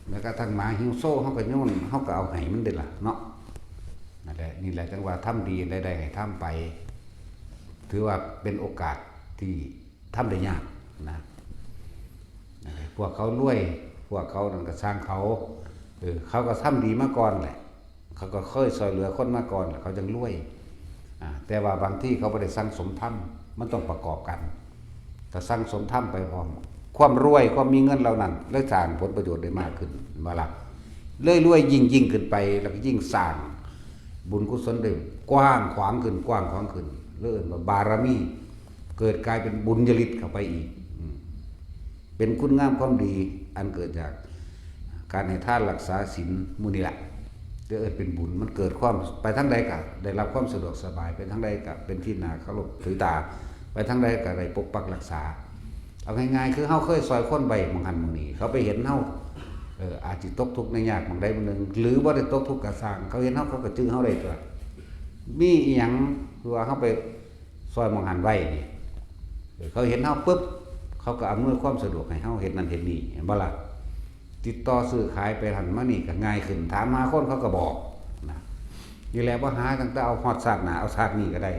แม้กระทั่งหมาหิวโซ เฮาก็โยน เฮาก็เอาให้มันเด้ล่ะเนาะ นั่นแหละ นี่แหละจั่งว่าทำดีอันใดๆ ให้ทำไป ถือว่าเป็นโอกาสที่ทำได้ยากนะ นั่นแหละ พวกเขารวย พวกเขานั่นก็ซ่างเขา เออ เขาก็ทำดีมาก่อนแหละ เขาก็เคยช่วยเหลือคนมาก่อนแหละ เขาจั่งรวย อ่า แต่ว่าบางทีเขาบ่ได้สั่งสมธรรม มันต้องประกอบกัน ถ้าสั่งสมธรรมไปพร้อม ความรวย ความมีเงินเหล่านั้น เลยสร้างผลประโยชน์ได้มากขึ้น แม่นบ่ล่ะ เลยรวยยิ่งๆขึ้นไป แล้วก็ยิ่งสร้างบุญกุศลได้กว้างขวางขึ้น กว้างขวางขึ้น เลยเอิ้นว่าบารมี เกิดกลายเป็นบุญญาฤทธิ์เข้าไปอีก อืม เป็นคุณงามความดีอันเกิดจากการให้ทานรักษาศีลหมู่นี้แหละ ก็เอิ้นเป็นบุญ มันเกิดความ ไปทางใดก็ได้รับความสะดวกสบาย ไปทางใดก็เป็นที่น่าเคารพถือตา ไปทางใดก็ได้ปกปักรักษา เอาง่ายๆ คือเฮาเคยซอยคนไว้หม่องหั้นหม่องนี้ เขาไปเห็นเฮา เออ อาจสิตกทุกข์ได้ยากหม่องใดหม่องหนึ่ง หรือบ่ได้ตกทุกข์ก็ซ่าง เขาเห็นเฮา เขาก็จื่อเฮาได้ตั๊ว มีอิหยัง คือว่าเฮาไปซอยหม่องหั้นไว้นี่ เออ เขาเห็นเฮาปุ๊บ เขาก็อำนวยความสะดวกให้เฮาเฮ็ดนั่นเฮ็ดนี่ แม่นบ่ล่ะ ติดต่อซื้อขายไปหั้นมานี่ก็ง่ายขึ้น ถามหาคนเขาก็บอกนะ นี่แหละ บ่หาตั้งแต่เอาฮอดชาติหน้า เอาชาตินี้ก็ได้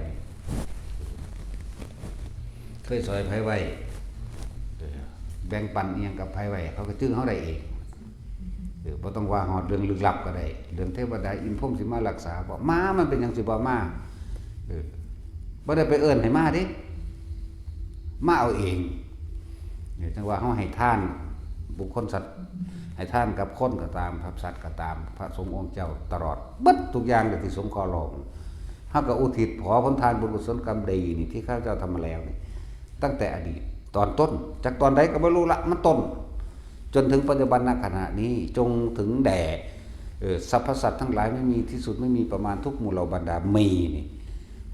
เคยซอยไผไว้ เออ แบ่งปันอิหยังกับไผไว้ เขาก็จื่อเฮาได้เอง เออ บ่ต้องว่าฮอดเรื่องลึกลับก็ได้ เรื่องเทวดาอินพรหมสิมารักษาบ่ มา มันเป็นหยังสิบ่มา เออ บ่ได้ไปเอิ้นให้มาเด้ มาเอาเอง เนี่ย จั่งว่าเฮาให้ทานบุคคลสัตว์ ให้ทานกับคนก็ตาม กับสัตว์ก็ตาม พระสงฆ์องค์เจ้าตลอด เบิดทุกอย่างเลยที่สงเคราะห์โลก เฮาก็อุทิศขอผลทานบุญกุศลกรรมดีนี่ที่ข้าพเจ้าทำมาแล้วนี่ ตั้งแต่อดีตตอนต้น จากตอนใดก็บ่รู้ละ มันต้น จนถึงปัจจุบันณขณะนี้ จงถึงแด่ เอ่อ สรรพสัตว์ทั้งหลายไม่มีที่สุดไม่มีประมาณทุกหมู่เหล่าบรรดา มีนี่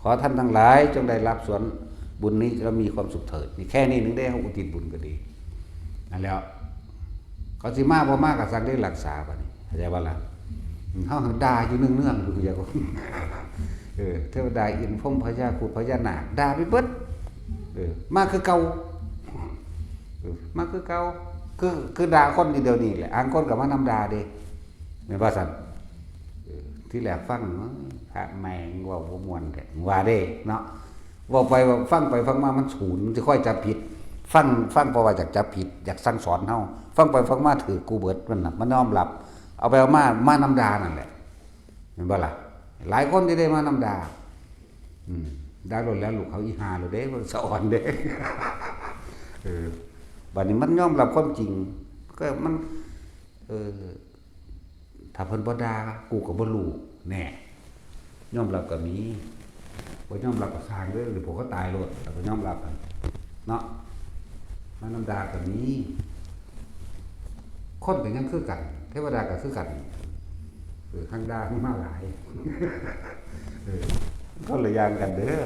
ขอท่านทั้งหลายจงได้รับส่วนบุญนี้แล้วมีความสุขเถิด นี่แค่นี้หนึ่งได้ เฮาอุทิศบุญก็ดี นั่นแหล้ว เขาสิมาบ่มาก็สั่งได้รักษาบัดนี้ เข้าใจบ่ล่ะ อืม เฮาด่าอยู่เนืองๆอยู่ อย่าก็ เออ เทวดาอินทร์พรหมพญาครุฑพญานาคด่าไปเบิด เออ มาคือเก่า เออ มาคือเก่า คือ คือด่าคนเดียวนี่แหละ อ้างคนก็มานำด่าเด้ แม่นบ่ซั่น เออ ที่แรกฟัง เอ้ย พระแม่งเว้าบ่ม่วนแท้ ว่าเด้เนาะ เว้าไปเว้า ฟังไปฟังมามันศูนย์ มันสิค่อยจับผิด ฟัง ฟังเพราะว่าอยากจับผิด อยากสั่งสอนเฮา ฟังไปฟังมาถืกกูเบิด มันน่ะ มันยอมรับ เอาไปเอามา มานำด่านั่นแหละ แม่นบ่ล่ะ หลายคนที่ได้มานำด่า อืม ด่าโลดแล้วลูกเขาอีห่าโลดเด้ มันสะออนเด้ เออ บัดนี้มันยอมรับความจริง ก็มัน เออ ถ้าเพิ่นบ่ด่า กูก็บ่รู้ แน่ ยอมรับก็มี บ่ยอมรับก็ซ่างเด้อ หรือพวกเขาตายโลด แต่ก็ยอมรับกัน เนาะ มานำด่าก็มี คนก็ยังคือกัน เทวดาก็คือกัน เออ ทั้งด่าทั้งมาหลาย เออ คนละอย่างกันเด้อ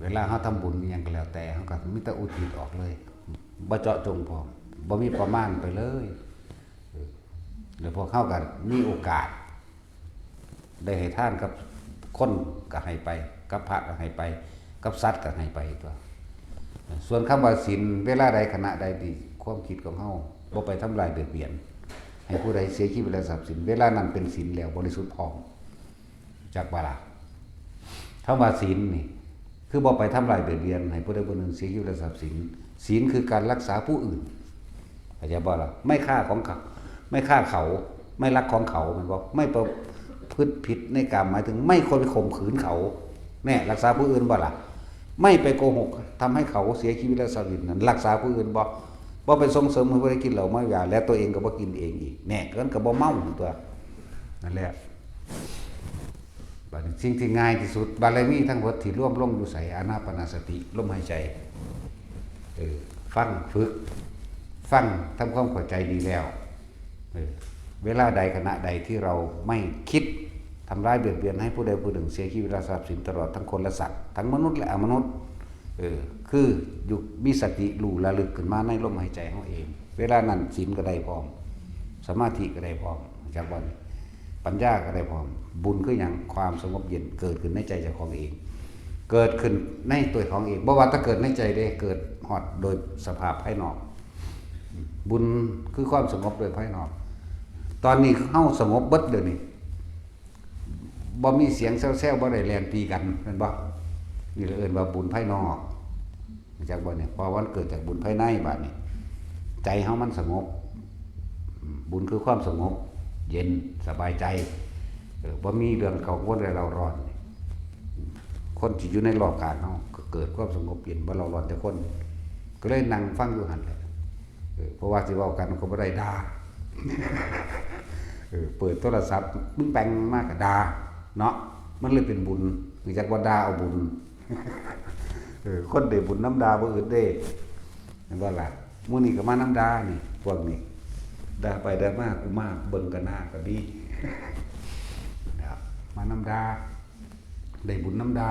เวลาเฮาทำบุญอิหยังก็แล้วแต่ เฮาก็มีแต่อุทิศออกเลย บ่เจาะจงพร้อม บ่มีประมาณไปเลย เออ แล้วพวกเฮาก็มีโอกาส ได้ให้ทานกับคนก็ให้ไป กับพระก็ให้ไป กับสัตว์ก็ให้ไปตั๊ว ส่วนคำว่าศีล เวลาใดขณะใดที่ความคิดของเฮาบ่ไปทำลายเบียดเบียน ให้ผู้ใดเสียชีวิตและทรัพย์สิน เวลานั้นเป็นศีลแล้วบริสุทธิ์พร้อม จักบ่ล่ะ คำว่าศีลนี่ คือบ่ไปทำลายเบียดเบียนให้ผู้ใดผู้หนึ่งเสียชีวิตและทรัพย์สิน ศีลคือการรักษาผู้อื่น เข้าใจบ่ล่ะ ไม่ฆ่าของเขา ไม่ฆ่าเขา ไม่ลักของเขา แม่นบ่ ไม่ประพฤติผิดในกาม หมายถึงไม่ควรไปข่มขืนเขา แน่ รักษาผู้อื่นบ่ล่ะ ไม่ไปโกหกทำให้เขาเสียชีวิตและทรัพย์สินนั้น รักษาผู้อื่นบ่ บ่ไปส่งเสริมให้ผู้ใดกินเหล้าเมายา และตัวเองก็บ่กินเองอีก แน่ ก็บ่เมาตั๊ว นั่นแหละ บัดนี้สิ่งที่ง่ายที่สุด บารมีทั้งหมดที่รวมลงอยู่ไส อานาปานสติ ลมหายใจ เออ ฟัง ฝึก ฟัง ทำความเข้าใจดีแล้ว เออ เวลาใดขณะใดที่เราไม่คิดทำร้ายเบียดเบียนให้ผู้ใดผู้หนึ่งเสียชีวิตและทรัพย์สิน ตลอดทั้งคนและสัตว์ ทั้งมนุษย์และอมนุษย์ เออ คืออยู่มีสติรู้ระลึกขึ้นมาในลมหายใจของเอง เวลานั้นศีลก็ได้พร้อม สมาธิก็ได้พร้อม จักบ่นี่ ปัญญาก็ได้พร้อม บุญคือหยัง ความสงบเย็นเกิดขึ้นในใจเจ้าของเอง เกิดขึ้นในตัวของเอง บ่ว่าแต่เกิดในใจเด้ เกิดฮอดโดยสภาพภายนอก บุญคือความสงบโดยภายนอก ตอนนี้เฮาสงบเบิดเดี๋ยวนี้ บ่มีเสียงแซวๆ บ่ได้แล่นตีกัน แม่นบ่ นี่เอิ้นว่าบุญภายนอก จักบ่เนี่ย เพราะว่ามันเกิดจากบุญภายใน บัดนี้ ใจเฮามันสงบ บุญคือความสงบเย็นสบายใจ เออ บ่มีเรื่องกังวลและเร่าร้อน คนที่อยู่ในรอบข้างเฮาก็เกิดความสงบเย็น บ่เร่าร้อนแต่คน ก็เลยนั่งฟังอยู่หั่นแหละ เออ เพราะว่าสิเว้ากันก็บ่ได้ด่า เออ เปิดโทรศัพท์ ปึ้งแปงมาก็ด่า เนาะ มันเลยเป็นบุญ รู้จักว่าด่าเอาบุญ เออ คนได้บุญนำด่าบ่อึดเด้ เห็นบ่ล่ะ มื้อนี้ก็มานำด่านี่ พวกนี้ ด่าไปด่ามา กูมาเบิ่งกันหน้าก็มี นะครับ มานำด่า ได้บุญนำด่า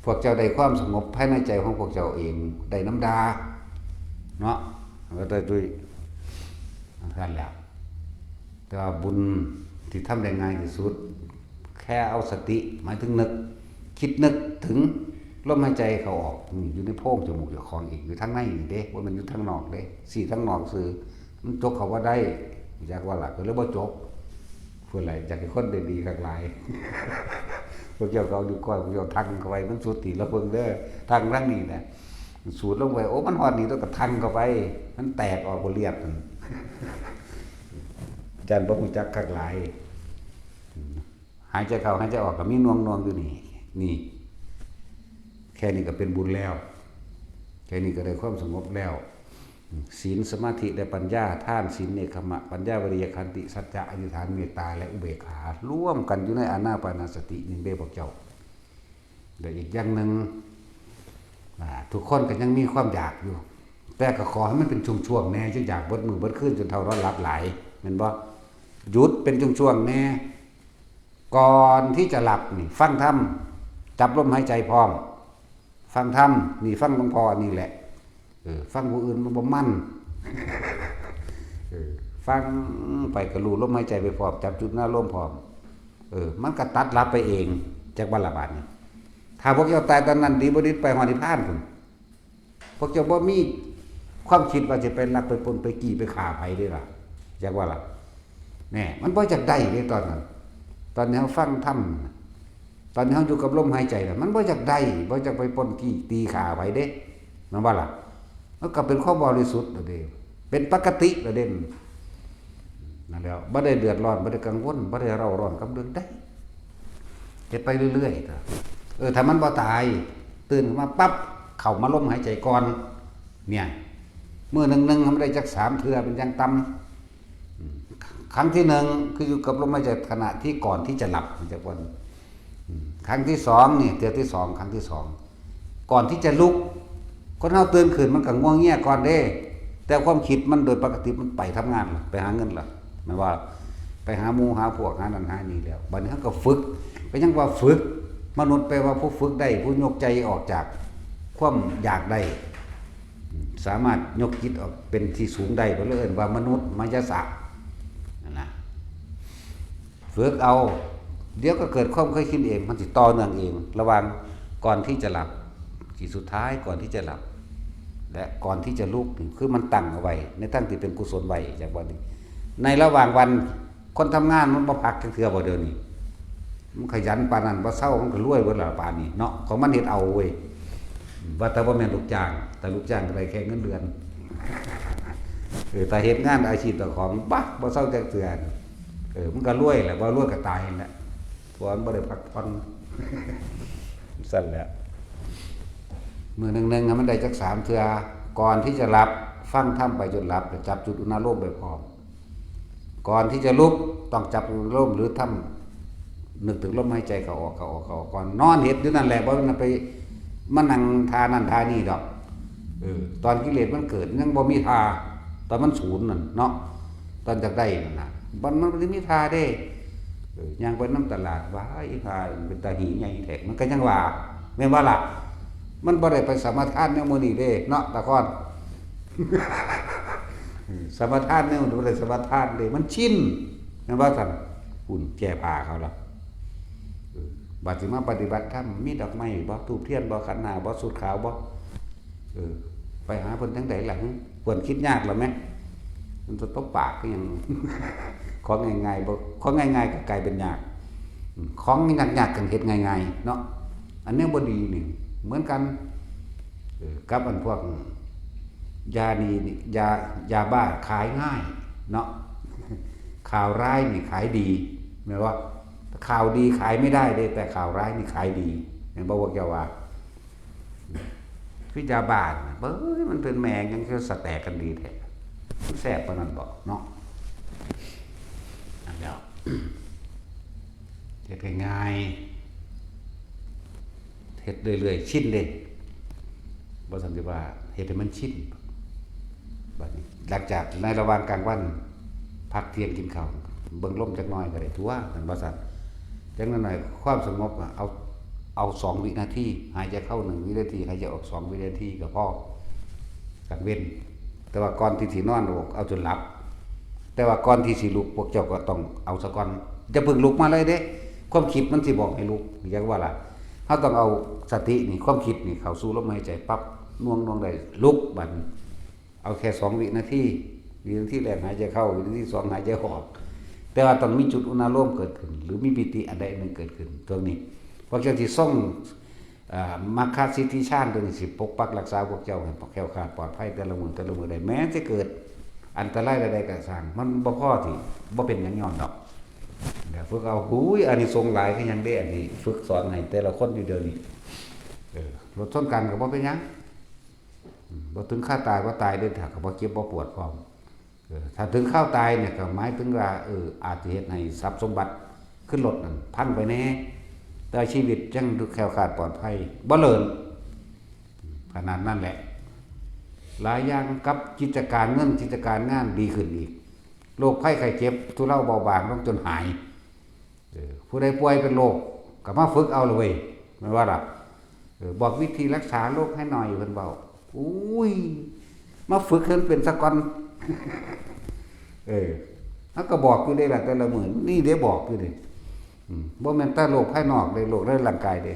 พวกเจ้าได้ความสงบภายในใจของพวกเจ้าเอง ได้นำด่า เนาะ ก็ได้ด้วย นั่นแหละ แต่ว่าบุญที่ทำได้ง่ายที่สุด แค่เอาสติ หมายถึงนึก คิดนึกถึงลมหายใจเข้าออก นี่อยู่ในโพรงจมูกเจ้าของเอง อยู่ทางในนี่เด้ บ่แม่นอยู่ทางนอกเด้ ซี้ทางนอกซื่อ มันจกเข้าบ่ได้ รู้จักว่าล่ะ ก็เลยบ่จก เพิ่นล่ะ อยากให้คนได้ดีคักหลาย พวกเจ้าก็เอานิ้วก้อย พวกเจ้าทั่งเข้าไป มันสุดที่ละเบิ่งเด้อ ทั่งทางนี้นะ สูดลงไป โอ้ มันฮอดนี่ แล้วก็ทั่งเข้าไป มันแตกออกบ่เลือดนั่น ย่านบ่รู้จักคักหลาย หายใจเข้า หายใจออก ก็มีหน่วงๆ อยู่นี่ นี่ แค่นี้ก็เป็นบุญแล้ว แค่นี้ก็ได้ความสงบแล้ว ศีล สมาธิ และปัญญา ทาน ศีล เนกขัมมะ ปัญญา วิริยะ ขันติ สัจจะ อธิษฐาน เมตตา และอุเบกขา รวมกันอยู่ในอานาปานสตินี่เด้พวกเจ้า และอีกอย่างหนึ่ง อ่า ทุกคนก็ยังมีความอยากอยู่ แต่ก็ขอให้มันเป็นช่วงๆ แน่ จะอยากเบิดมื้อเบิดคืนจนเฒ่านอนหลับหลาย แม่นบ่ หยุดเป็นช่วงๆ แน่ ก่อนที่จะหลับนี่ ฟังธรรม จับลมหายใจพร้อม ฟังธรรม นี่ฟังหลวงพ่ออันนี้แหละ เออ ฟังผู้อื่นมันบ่มัน เออ ฟังไปก็รู้ลมหายใจไปพร้อม จับจุดหน้าลมพร้อม เออ มันก็ตัดหลับไปเอง จักว่าละบาดนี้ ถ้าพวกเจ้าตายตอนนั้นดีบ่ดีไปฮอดนิพพานพุ้น พวกเจ้าบ่มีความคิดว่าสิไปลักไปปล้นไปจี้ไปฆ่าไผเด้ล่ะ จักว่าล่ะ แน่ มันบ่อยากได้เด้ตอนนั้น ตอนนี้เฮาฟังธรรมน่ะ ตอนนี้เฮาอยู่กับลมหายใจน่ะ มันบ่อยากได้ บ่อยากไปปล้นจี้ตีฆ่าไผเด้ แม่นบ่ล่ะ มันก็เป็นความบริสุทธิ์แล้วเด้ เป็นปกติแล้วเด้ นั่นแหล้ว บ่ได้เดือดร้อน บ่ได้กังวล บ่ได้เร่าร้อนกับเรื่องใด เฮ็ดไปเรื่อยๆ เถอะ เออ ถ้ามันบ่ตาย ตื่นขึ้นมาปั๊บ เข้ามาลมหายใจก่อน เนี่ย มื้อหนึ่งๆ มันได้จักสามเทื่อเป็นอย่างต่ำ อืม ครั้งที่หนึ่งคืออยู่กับลมหายใจขณะที่ก่อนที่จะหลับ มันจะก่อน อืม ครั้งที่สองนี่ เทื่อที่สอง ครั้งที่สอง ก่อนที่จะลุก คนเฮาตื่นขึ้นมันก็ง่วงเงียก่อนเด้ แต่ความคิดมันโดยปกติมันไปทำงานล่ะ ไปหาเงินล่ะ แม่นว่า ไปหาหมู่หาพวก หานั่นหานี่แล้ว บัดนี้เฮาก็ฝึก ก็ยังว่าฝึก มนุษย์แปลว่าผู้ฝึกได้ ผู้ยกใจออกจากความอยากได้ สามารถยกจิตออกเป็นที่สูงได้ ก็เลยเอิ้นว่ามนุษย์มายสะ นั่นนะ ฝึกเอา เดี๋ยวก็เกิดความเคยชินเอง มันสิต่อเนื่องเอง ระหว่างก่อนที่จะหลับ ที่สุดท้ายก่อนที่จะหลับ และก่อนที่จะลุก คือมันตั้งเอาไว้ ในทางที่เป็นกุศลไว้ จากวันนี้ ในระหว่างวัน คนทำงานมันบ่พักจักเทื่อบ่เดี๋ยวนี้ มันขยันปานนั้น บ่เซา มันก็รวยเบิดแล้วปานนี้เนาะ ของมันเฮ็ดเอาเว้ย ว่าแต่บ่แม่นลูกจ้าง แต่ลูกจ้างก็ได้แค่เงินเดือน เออ แต่เฮ็ดงานอาชีพเจ้าของ บะ บ่เซาจักเทื่อ เออ มันก็รวยแหละ บ่รวยก็ตายนั่นแหละ เพราะมันบ่ได้พักผ่อน ซั่นแหละ มื้อหนึ่งๆ ให้มันได้จักสามเทื่อ ก่อนที่จะหลับ ฟังธรรมไปจนหลับ แล้วจับจุดอุณาโลมไปพร้อม ก่อนที่จะลุกต้องจับอุณาโลม หรือทำ นึกถึงลมหายใจเข้าออก เข้าออก เข้าออกก่อน นอนเฮ็ดอยู่นั่นแหละ บ่แม่นไปมานั่งท่านั่นท่านี่ดอก เออ ตอนกิเลสมันเกิดยังบ่มีท่า ตอนมันศูนย์นั่นเนาะ ตอนอยากได้นั่นน่ะ มัน มันบ่ได้มีท่าเด้ เออ ย่างไปนำตลาด ว้า อีห่า เป็นตาหีใหญ่แท้ มันก็ยังว่า แม่นบ่ล่ะ มันบ่ได้ไปสมาทานแนวมื้อนี้เด้ เนาะ ตาคอน เออ สมาทานแนว บ่ได้สมาทานเด้ มันชิน แม่นบ่ซั่น คุณแก้ผ้าเขาล่ะ เออ บัดสิมาปฏิบัติธรรม มีดอกไม้บ่ ธูปเทียนบ่ ขันห้าบ่ สูตรขาวบ่ เออ ไปหาเพิ่นจั่งใดล่ะ หึ เพิ่นคิดยากแล้วแหม มันจะตบปากคือหยัง ของง่ายๆ บ่ ของง่ายๆ ก็กลายเป็นยาก อืม ของยากๆ ก็เฮ็ดง่ายๆ เนาะ อันนี้บ่ดีนี่ เหมือนกัน เออ กับอันพวก ยาดีนี่ ยา ยาบ้าขายง่าย เนาะ ข่าวร้ายนี่ขายดี แม่นบ่ ข่าวดีขายไม่ได้เด้ แต่ข่าวร้ายนี่ขายดี แม่นบ่ พวกเจ้าว่า คือยาบ้าน่ะ เบ้ย มันเป็นแมงยังคือสะแตกกันดีแท้ มันแซ่บปานนั้นบ่เนาะ นั่นแหล้ว เฮ็ดง่ายๆ เฮ็ดเรื่อยๆ ชินเด้ บ่ซั้นสิว่าเฮ็ดให้มันชิน บัดนี้ หลังจากในระหว่างกลางวัน พักเที่ยงกินข้าว เบิ่งลมจักหน่อยก็ได้ตั่ว แม่นบ่ซั้น จักหน่อยๆ ความสงบอะ เอา เอาสองวินาที หายใจเข้าหนึ่งวินาที หายใจออกสองวินาทีก็พอ กลางเว็น แต่ว่าก่อนที่สินอน เอาจนหลับ แต่ว่าก่อนที่สิลุก พวกเจ้าก็ต้องเอาซะก่อน อย่าเพิ่งลุกมาเลยเด้ ความคิดมันสิบอกให้ลุก อยากว่าล่ะ เฮาต้องเอาสตินี่ ความคิดนี่เข้าสู่ลมหายใจปั๊บ หน่วงๆ ได้ ลุกบัดนี้ เอาแค่สองวินาที วินาทีแรกหายใจเข้า วินาทีสองหายใจออก แต่ว่าต้องมีจุดอุณาโลมเกิดขึ้น หรือมีปีติอันใดอันหนึ่งเกิดขึ้น ตรงนี้ พวกเจ้าสิทรง อ่า มรรคสิทธิฌานตัวนี้สิปกปักรักษาพวกเจ้าให้แคล้วคลาดปลอดภัยแต่ละมื้อแต่ละมื้อได้ แม้จะเกิดอันตรายใดๆก็ช่าง มันบ่พอที่ บ่เป็นหยังย้อนดอก เดี๋ยวพวกเอา หูย อานิสงส์หลายคือหยังเด้ อันนี้ฝึกสอนให้แต่ละคนอยู่เดี๋ยวนี้ เออ รถชนกันก็บ่เป็นหยัง อืม บ่ถึงคราวตาย บ่ตายเด้ ถ้าก็บ่เจ็บบ่ปวดพร้อม เออ ถ้าถึงคราวตายเนี่ยก็หมายถึงว่า เออ อาจจะเฮ็ดให้ทรัพย์สมบัติขึ้นรถนั่นพังไปแน่ แต่ชีวิตยังแคล้วคลาดปลอดภัย บ่เลิน ขนาดนั้นแหละ หลายอย่างกับกิจการเงิน กิจการงานดีขึ้นอีก โรคภัยไข้เจ็บทุเลาเบาบางลงจนหาย เออ ผู้ใดป่วยเป็นโรคก็มาฝึกเอาเลยเว้ย แม่นว่าล่ะ เออ บอกวิธีรักษาโรคให้หน่อย เพิ่นเว้า อุ้ย มาฝึกให้มันเป็นซะก่อน เออ เฮาก็บอกอยู่เด้ล่ะ แต่ละมื้อ นี่เด้บอกอยู่เด้ อืม บ่แม่นแต่โรคภายนอกเด้ โรคในร่างกายเด้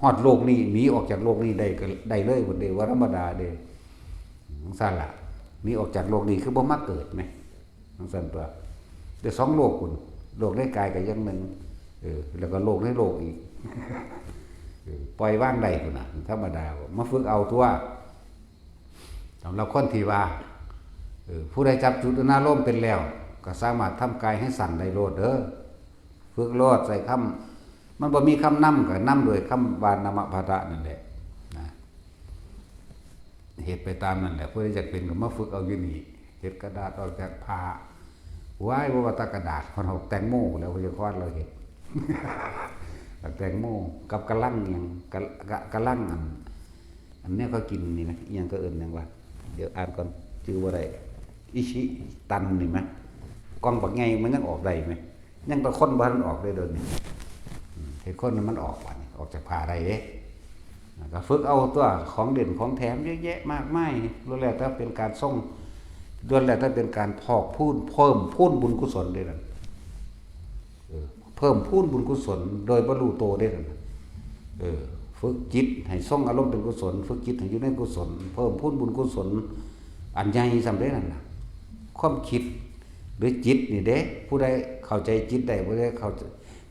ฮอดโรคนี้ หนีออกจากโรคนี้ได้ก็ได้เลยพุ้นเด้ ว่าธรรมดาเด้ จั่งซั้นล่ะ หนีออกจากโรคนี้คือบ่มาเกิดแหม จั่งซั้นตั่ว แต่สองโรคพุ้น โรคในกายก็อย่างหนึ่ง เออ แล้วก็โรคในโลกอีก เออ ปล่อยวางได้พุ้นน่ะ ธรรมดา มาฝึกเอาตั่ว สำหรับคนที่ว่า เออ ผู้ใดจับจุดอุณาโลมเป็นแล้ว ก็สามารถทำกายให้สั่นได้โลดเด้อ ฝึกโลด ใส่คำ มันบ่มีคำนำ ก็นำโดยคำว่านมะพะทะนั่นแหละ นะ เฮ็ดไปตามนั่นแหละ ผู้ใดอยากเป็นก็มาฝึกเอาอยู่นี่ เฮ็ดกระดาษออกจากผ้า ว้าย บ่ว่าแต่กระดาษ ฮอดแตงโมแล้ว พยาคอนเราเฮ็ด แตงโม กับกะลังหยัง กะ กะ กะลังอัน อันเนี้ยเขากินนี่นะ อิหยังก็เอิ้นหยังวะ เดี๋ยวอ่านก่อน ชื่อบ่ได้ อิชิตันนี่แหม กล่องบักใหญ่มันยังออกได้แหม ยังแต่คนบ่ทันออกเลยเดี๋ยวนี้ อืม เฮ็ดคนให้มันออกบัดนี้ ออกจากผ้าได้เด้ ก็ฝึกเอาตัว ของเล่นของแถมเยอะแยะมากมาย ล้วนแล้วแต่เป็นการส่ง ล้วนแล้วแต่เป็นการพอกพูน เพิ่มพูนบุญกุศลเด้นั่น เออ เพิ่มพูนบุญกุศลโดยบ่รู้โตเด้นั่นน่ะ เออ ฝึกจิตให้ทรงอารมณ์เป็นกุศล ฝึกจิตให้อยู่ในกุศล เพิ่มพูนบุญกุศล อันใหญ่ส่ำเด้นั่นน่ะ ความคิดหรือจิตนี่เด้ ผู้ใดเข้าใจจิตได้ ผู้ใดเข้า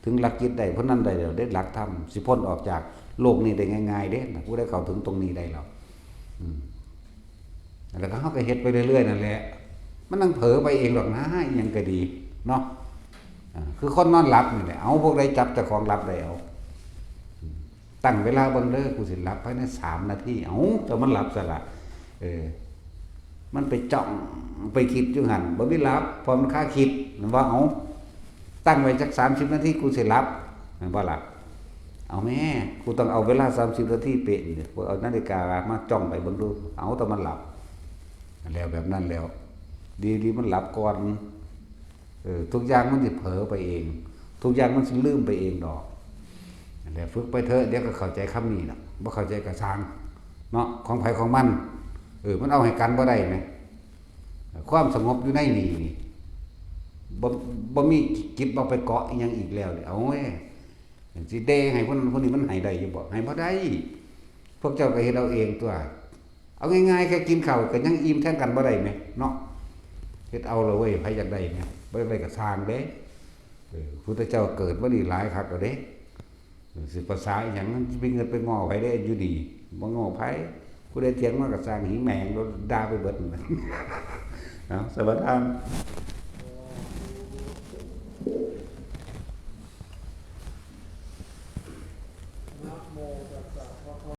ถึงหลักจิตได้ ผู้นั้นได้แล้วเด้หลักธรรม สิพ้นออกจากโลกนี้ได้ง่ายๆเด้ ผู้ใดเข้าถึงตรงนี้ได้แล้ว อืม แล้วก็เฮาก็เฮ็ดไปเรื่อยๆนั่นแหละ มันนั่งเผลอไปเองดอกนะ อิหยังก็ดี เนาะ อ่า คือคนนอนหลับนี่แหละ เอาพวกใดจับเจ้าของหลับได้เอา อืม ตั้งเวลาเบิ่งเด้อ กูสิหลับภายในสามนาที เอ้า แต่มันหลับซะละ เออ มันไปจ้อง ไปคิดอยู่หั่น บ่มีหลับ เพราะมันคาคิด มันว่า เอ้า ตั้งไว้จักสามสิบนาที กูสิหลับ แม่นบ่ล่ะ เอาแม่ กูต้องเอาเวลาสามสิบนาทีเป๊ะนี่ กูเอานาฬิกามาจ้องไปเบิ่งดู เอา แต่มันหลับ แล้วแบบนั้นแล้ว ดีๆมันหลับก่อน เออ ทุกอย่างมันสิเผลอไปเอง ทุกอย่างมันสิลืมไปเองดอก นั่นแหละ ฝึกไปเถอะ เดี๋ยวก็เข้าใจคำนี้ล่ะ บ่เข้าใจก็ซ่าง เนาะ ของไผของมัน เออ มันเอาให้กันบ่ได้แหม ความสงบอยู่ในนี่นี่ บ่ บ่มีจิตบ่ไปเกาะอิหยังอีกแล้วนี่ เอาเว้ย สิเดให้คนนั้นคนนี้มันให้ได้อยู่บ่ ให้บ่ได้ พวกเจ้าก็เฮ็ดเอาเองตั่ว เอาง่ายๆ แค่กินข้าวก็ยังอิ่มแทนกันบ่ได้แหม เนาะ เฮ็ดเอาละเว้ย ไผอยากได้แหม บ่อยากได้ก็ซ่างเด้ เออ พุทธเจ้าเกิดมานี่หลายคักแล้วเด้ สิภาษาอิหยัง สิไปเงินไปง้อไผได้อยู่นี่ บ่ง้อไผ ผู้ใดเถียงมาก็ซ่าง หิแหมงโดนด่าไปเบิดนั่นน่ะ เอาสวัสดีครับ